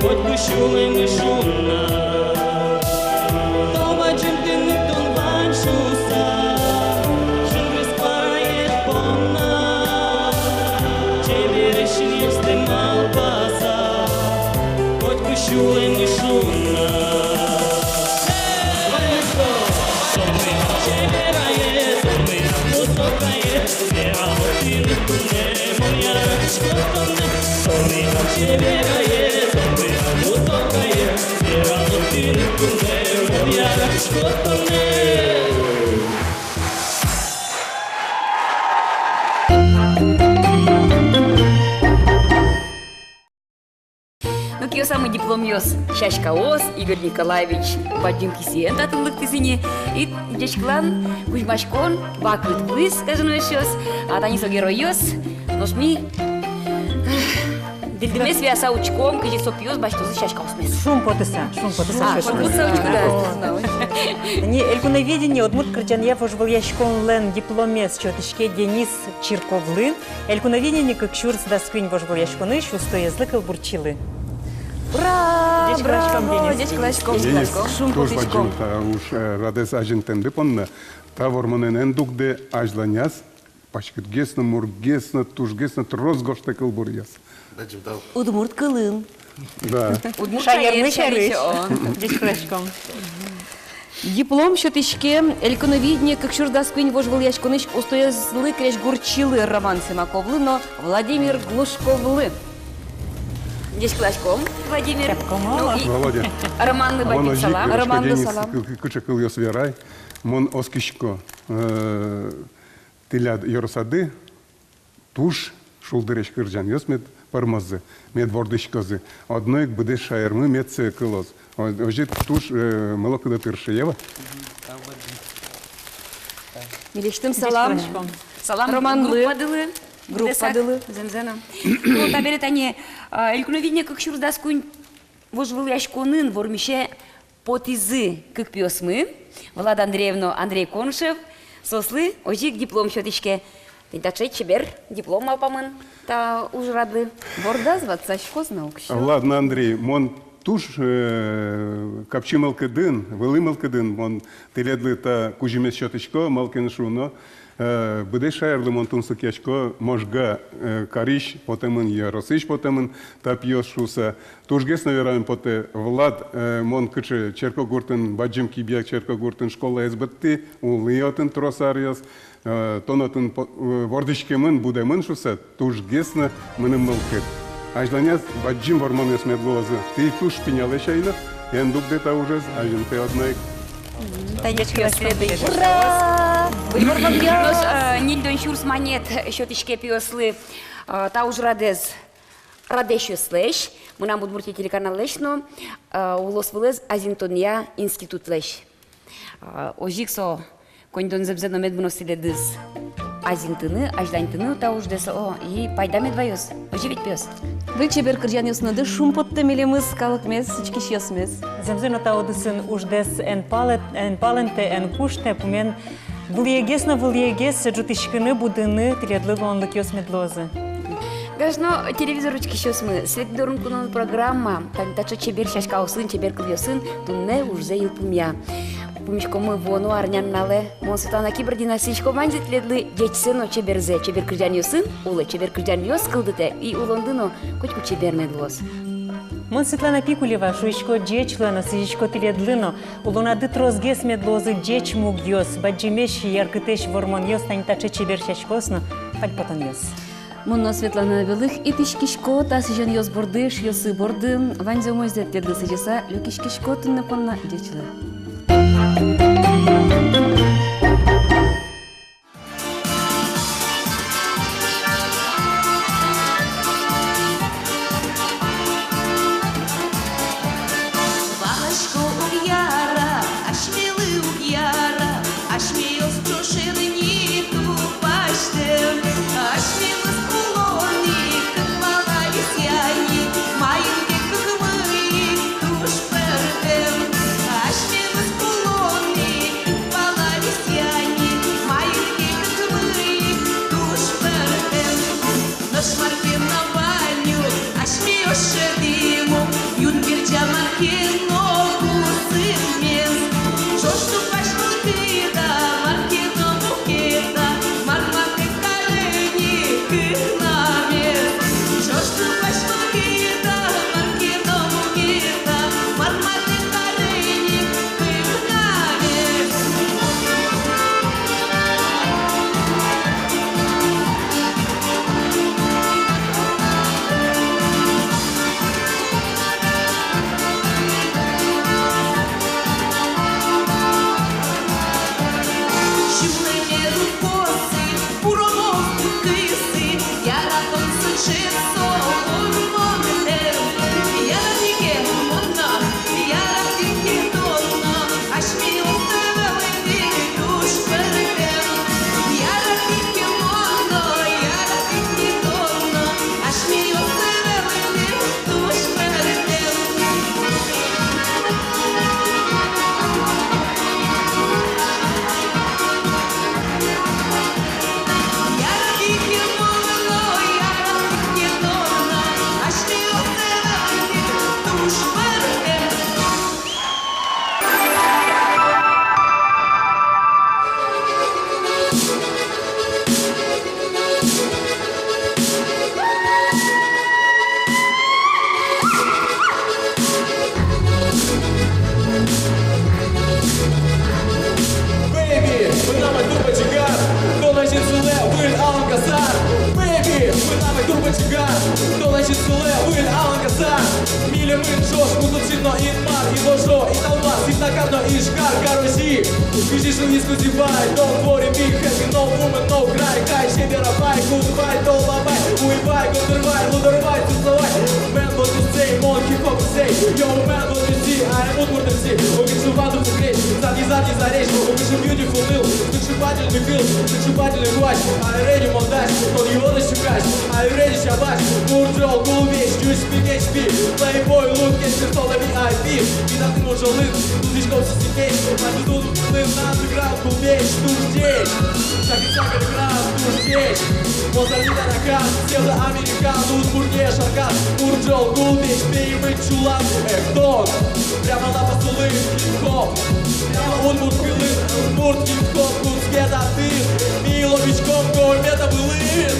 котьку сюлэмы шунна. Тау бадӟым тыныд, тон вань шуса, жингрес куараед понна. Чебересь синъёстэ малпаса, котьку сюлэмы шунна. Тон мынам чеберае, тон мынам высокае, верало тыныд туннэ, мон яратӥсько тонэ. Тон мынам чеберае, тон мынам высокае, верало тыныд туннэ, мон яратӥсько тонэ. Ну, киосамы дипломъёс, сяськаос, Игорь Николаевич бадӟым кисыен татын лыктӥз ини. И ӟечкылан, кузьмаськон вакыт вуиз, гажано эшъёс. А тани со геройёс, нош ми, эх, дыльдымес вияса учком, кызьы со пиос басьтозы сяськаосмес. Шумпотыса, шумпотыса. А, шумпотыса учкоды. О. Ини «Элькуновидение» удмурт кырӟанъя вожвылъяськонлэн дипломез сётӥське Денис Чирковлы. «Элькуновидение кык сюрс дас куинь» вожвылъяськонысь устоезлы кылбурчилы. Ура! Ӟечкыласьком, браво! Денис. Ӟечкыласьком, Денис, ӟечкыласьком. Туж бадӟым та уж, э, радэз азинтэмды понна. Та вормонэн эн дугды, азьланяз паськытгес но, мургес но, тужгес но трос гожтэ кылбуръёс. Бадӟым тау. Удмурт кылын. Да. Удмурт шаермы сярысь. О. Ӟечкыласьком. Диплом сётӥське «Элькуновидение кык сюрс дас куинь» вожвылъяськонысь устоезлы крезьгурчилы Роман Симаковлы но Владимир Глушковлы. Ӟечкыласьком, Владимир. Ӟечкыласьком. Ну и Володя. Романлы бадӟым салам. Романлы салам. Кы-, кы-, кыӵе кылъёс верай, мон оскисько, э, тӥляд ёросады туж шулдыресь кырӟанъёс мед пӧрмозы, мед вордӥськозы. Одно ик быдэс шаермы мед сое кылоз. О-, озьы туж, э, мылокыдо тырше, я вал? Милесьтым салам. Салам Романлы. Группадылы. Группадылы. Зэмзэ но. Ну, табере тани, а, «Элькуновидение кык сюрс дас куинь» вожвылъяськонын вормисе потӥзы кык пиосмы, Влад Андреев но Андрей Конышев, соослы озьы ик диплом сётӥське. Тӥни таӵе чебер диплом малпамын та ужрадлы. Бордаз ватсаськоз на уксё. Влад но Андрей, мон туж, э, капчи мылкыдын, вылӥ мылкыдын мон тӥледлы та кузьымез сётӥсько, малы ке шуоно, э, быдэс шаерлы мон тунсыкъясько Можга, э, карысь потэмын, ёросысь потэмын та пиос шуыса. Тужгес но верамы потэ, Влад, э, мон кыӵе черкогуртын, бадӟым Кибьяк черкогуртын школаез быдтӥ, улӥ отын трос аръёс, э, тон отын по-, э, вордӥськемын, будэмын шуыса, тужгес но мыным мылкыд. Азьланяз бадӟым вормонъёс мед луозы. Тӥ туж пиналэ сяй но, эн дугды та ужез, азинтэ одно ик. Тани чкиос следующий. Ура! Выль вормонъёс! Нош, э, ньыльдон сюрс манет сётӥське пиослы, э, та ужрадэз радъясьёслэсь, «Мынам Удмуртие» телеканаллэсь но, э, улосвылэз азинтонъя институтлэсь. А, озьы ик со коньдон зэмзэ но мед мыноз тӥледыз азинтыны, азьланьтыны та уждэс, о, и пайда мед ваёз. Озьы ведь, пиос? Выль чебер кырӟанъёсыныды шумпоттэ милемыз калыкмес, учкисьёсмес. Зэмзэ но та удысын уждэс эн палэ-, эн палэнтэ, эн куштэ, пумен вылӥегес но вылӥегес ӝутӥськыны, будыны тӥледлы луонлыкъёс мед луозы. Гажано телевизор учкисьёсмы, «Свет дорын куноын» программа тани таӵе чебер сяськаосын, чебер кылъёсын туннэ ужзэ йылпумъя. Пумиськомы вуоно арнянуналэ. Мон, Светлана Кибардина, сӥзисько ваньзэ тӥледлы ӟечсэ но чеберзэ. Чебер кырӟанъёсын улэ, чебер кырӟанъёс кылдытэ, и улонды но котьку чебер мед луоз. Мон, Светлана Пикулева, шуисько ӟеч луэ но, сӥзисько тӥледлы но. Улонады тросгес мед луозы ӟеч мугъёс, бадӟымесь, яркытэсь вормонъёс, тани таӵе чебер сяськаос но пальпотонъёс. Мон но, Светлана, вылых итӥськисько та сӥзёнъёс борды, эшъёсы борды. Ваньзэ умойзэ тӥледлы сӥзьыса люкиськисько туннэ понна. Ӟеч луэ. Валасько, уг яра, асьмелы уг яра, асьмеос ӵошен ни тупасьтэм. Асьмемыз кулон ик, кык пала висъя ни, маин ке кыкмы ик туж пӧртэм. Асьмемыз кулон ик, кык пала висъя ни, маин ке кыкмы ик туж пӧртэм. Нош мар ке но вань ук, асьмеос шӧдӥм ук, юнгырӟа мар ке но кусыпмес. Ӵош тупась мылкыда, мар ке но мукета, мар матэк каре ни кыкнамес. Ӵош тупась мылкыда, мар ке но мукета, мар матэк каре ни Бэйби, мынам ай турбо ӟигар, тон азьын сылэ выль алан касар. Бэйби, мынам ай турбо ӟигар, тон азьын сылэ выль алан касар. Милемын ӵош Мусутчик но Инмар, Ивожо, Италмас, Итнакар но Ижкар карозьы. Кызьы шуиз Кузебай: don't worry, be happy, no woman, no cry. Кай, Чеберабай, Кузбай, Толабай, Уйбай, Гондырбай, Лудорбай, Сусабай. Мэн вот усэй, мон хип-хоп усэй, йоу, мэн вот усэй, ай, удмурт усэй. Огыр шумпотон сыӵе, зар ни, зар ни, зарезь, огыр шумпотон, beautiful ныл. Сыӵе бадӟым ныл, сыӵе бадӟым ныл куазь. Ай, реню мон дась, тон юонэз сюкась. Ай, реню сябась, мурӟол, кулвесь, ӟуч пи, кеч пи. Плейбой, луд кеч пи, солэн ви ай пи. Пинал мурӟолын, тудӥськом сӥзьыл кеч. Мадьы тудӥськылын, андеграунд, кулвесь, туж ӟеч. Чагыр, чагыр, граунд, туж ӟеч. Мозалида ракан, псевдоамерикан, удмуртъя шаркан, мурӝол гулбеч, пеймыт чулан, эктон. Прямо лапа сулы, хип-хоп. Прямо удмурт кылын, удмурт хип-хоп, кутске татын, ми лобӟиськом комета вылын.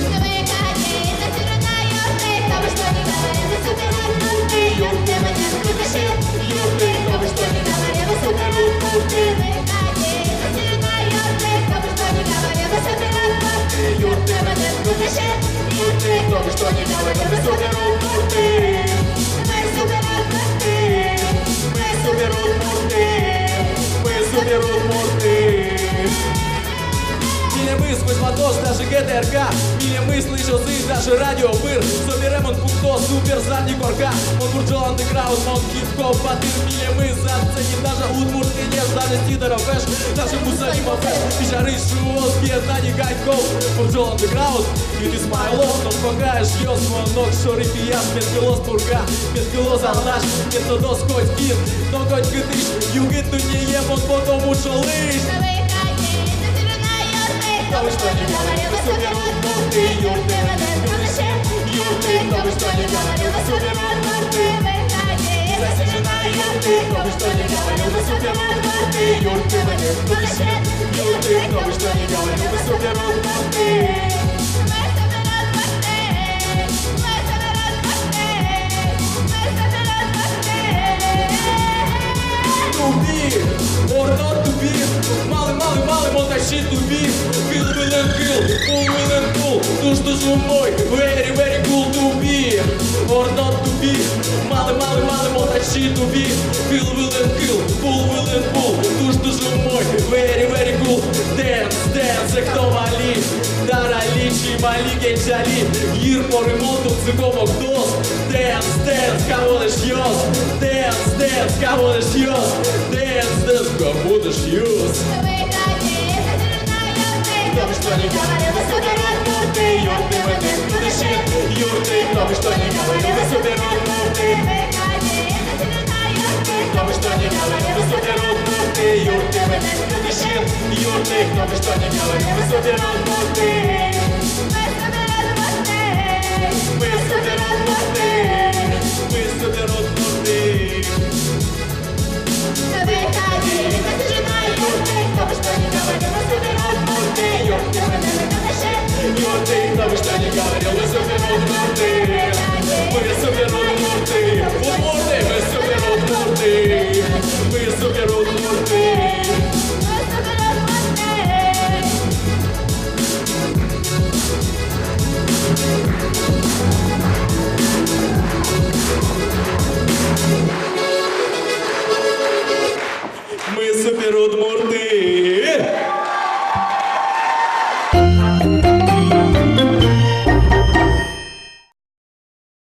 Милемыз возьматоз даже ГТРК, милемыз лэзёзы даже радио пыр. Собере мон пукто суперзар ни корка, мон мурӝол андеграунд, мон хип-хоп батыр. Милемыз оценит даже удмурт кенеш, даже Сидоров эш, даже Мусалимов эш. Пижарысь шуоз Геннадий Ганьков, мурӝол андеграунд. It is my love, но пока эшъёс, мон огшоры пияш, мед кылоз Пурга, мед кылоз Алнаш, мед тодоз котькин но котькытысь: югыт дуннее мон потом ӵош улӥсь. Тупи, or not to be. Малы, малы, малы мон таӵе тупи? Кыл вылын кыл, пул вылын пул, туж-туж умой, very, very cool to be or not to be. Малы, малы, малы мон таӵе тупи? Кыл вылын кыл, пул вылын пул, туж-туж умой, very, very cool. Dance, dance, эктом али, дара али, чим али, герӟа али, йыр пӧрмем тунсыко мон дос. Dance, dance, кавон эшъёс, dance, dance, кавон эшъёс, dance, dance, кавон эшъёс. Мы супер удмурты.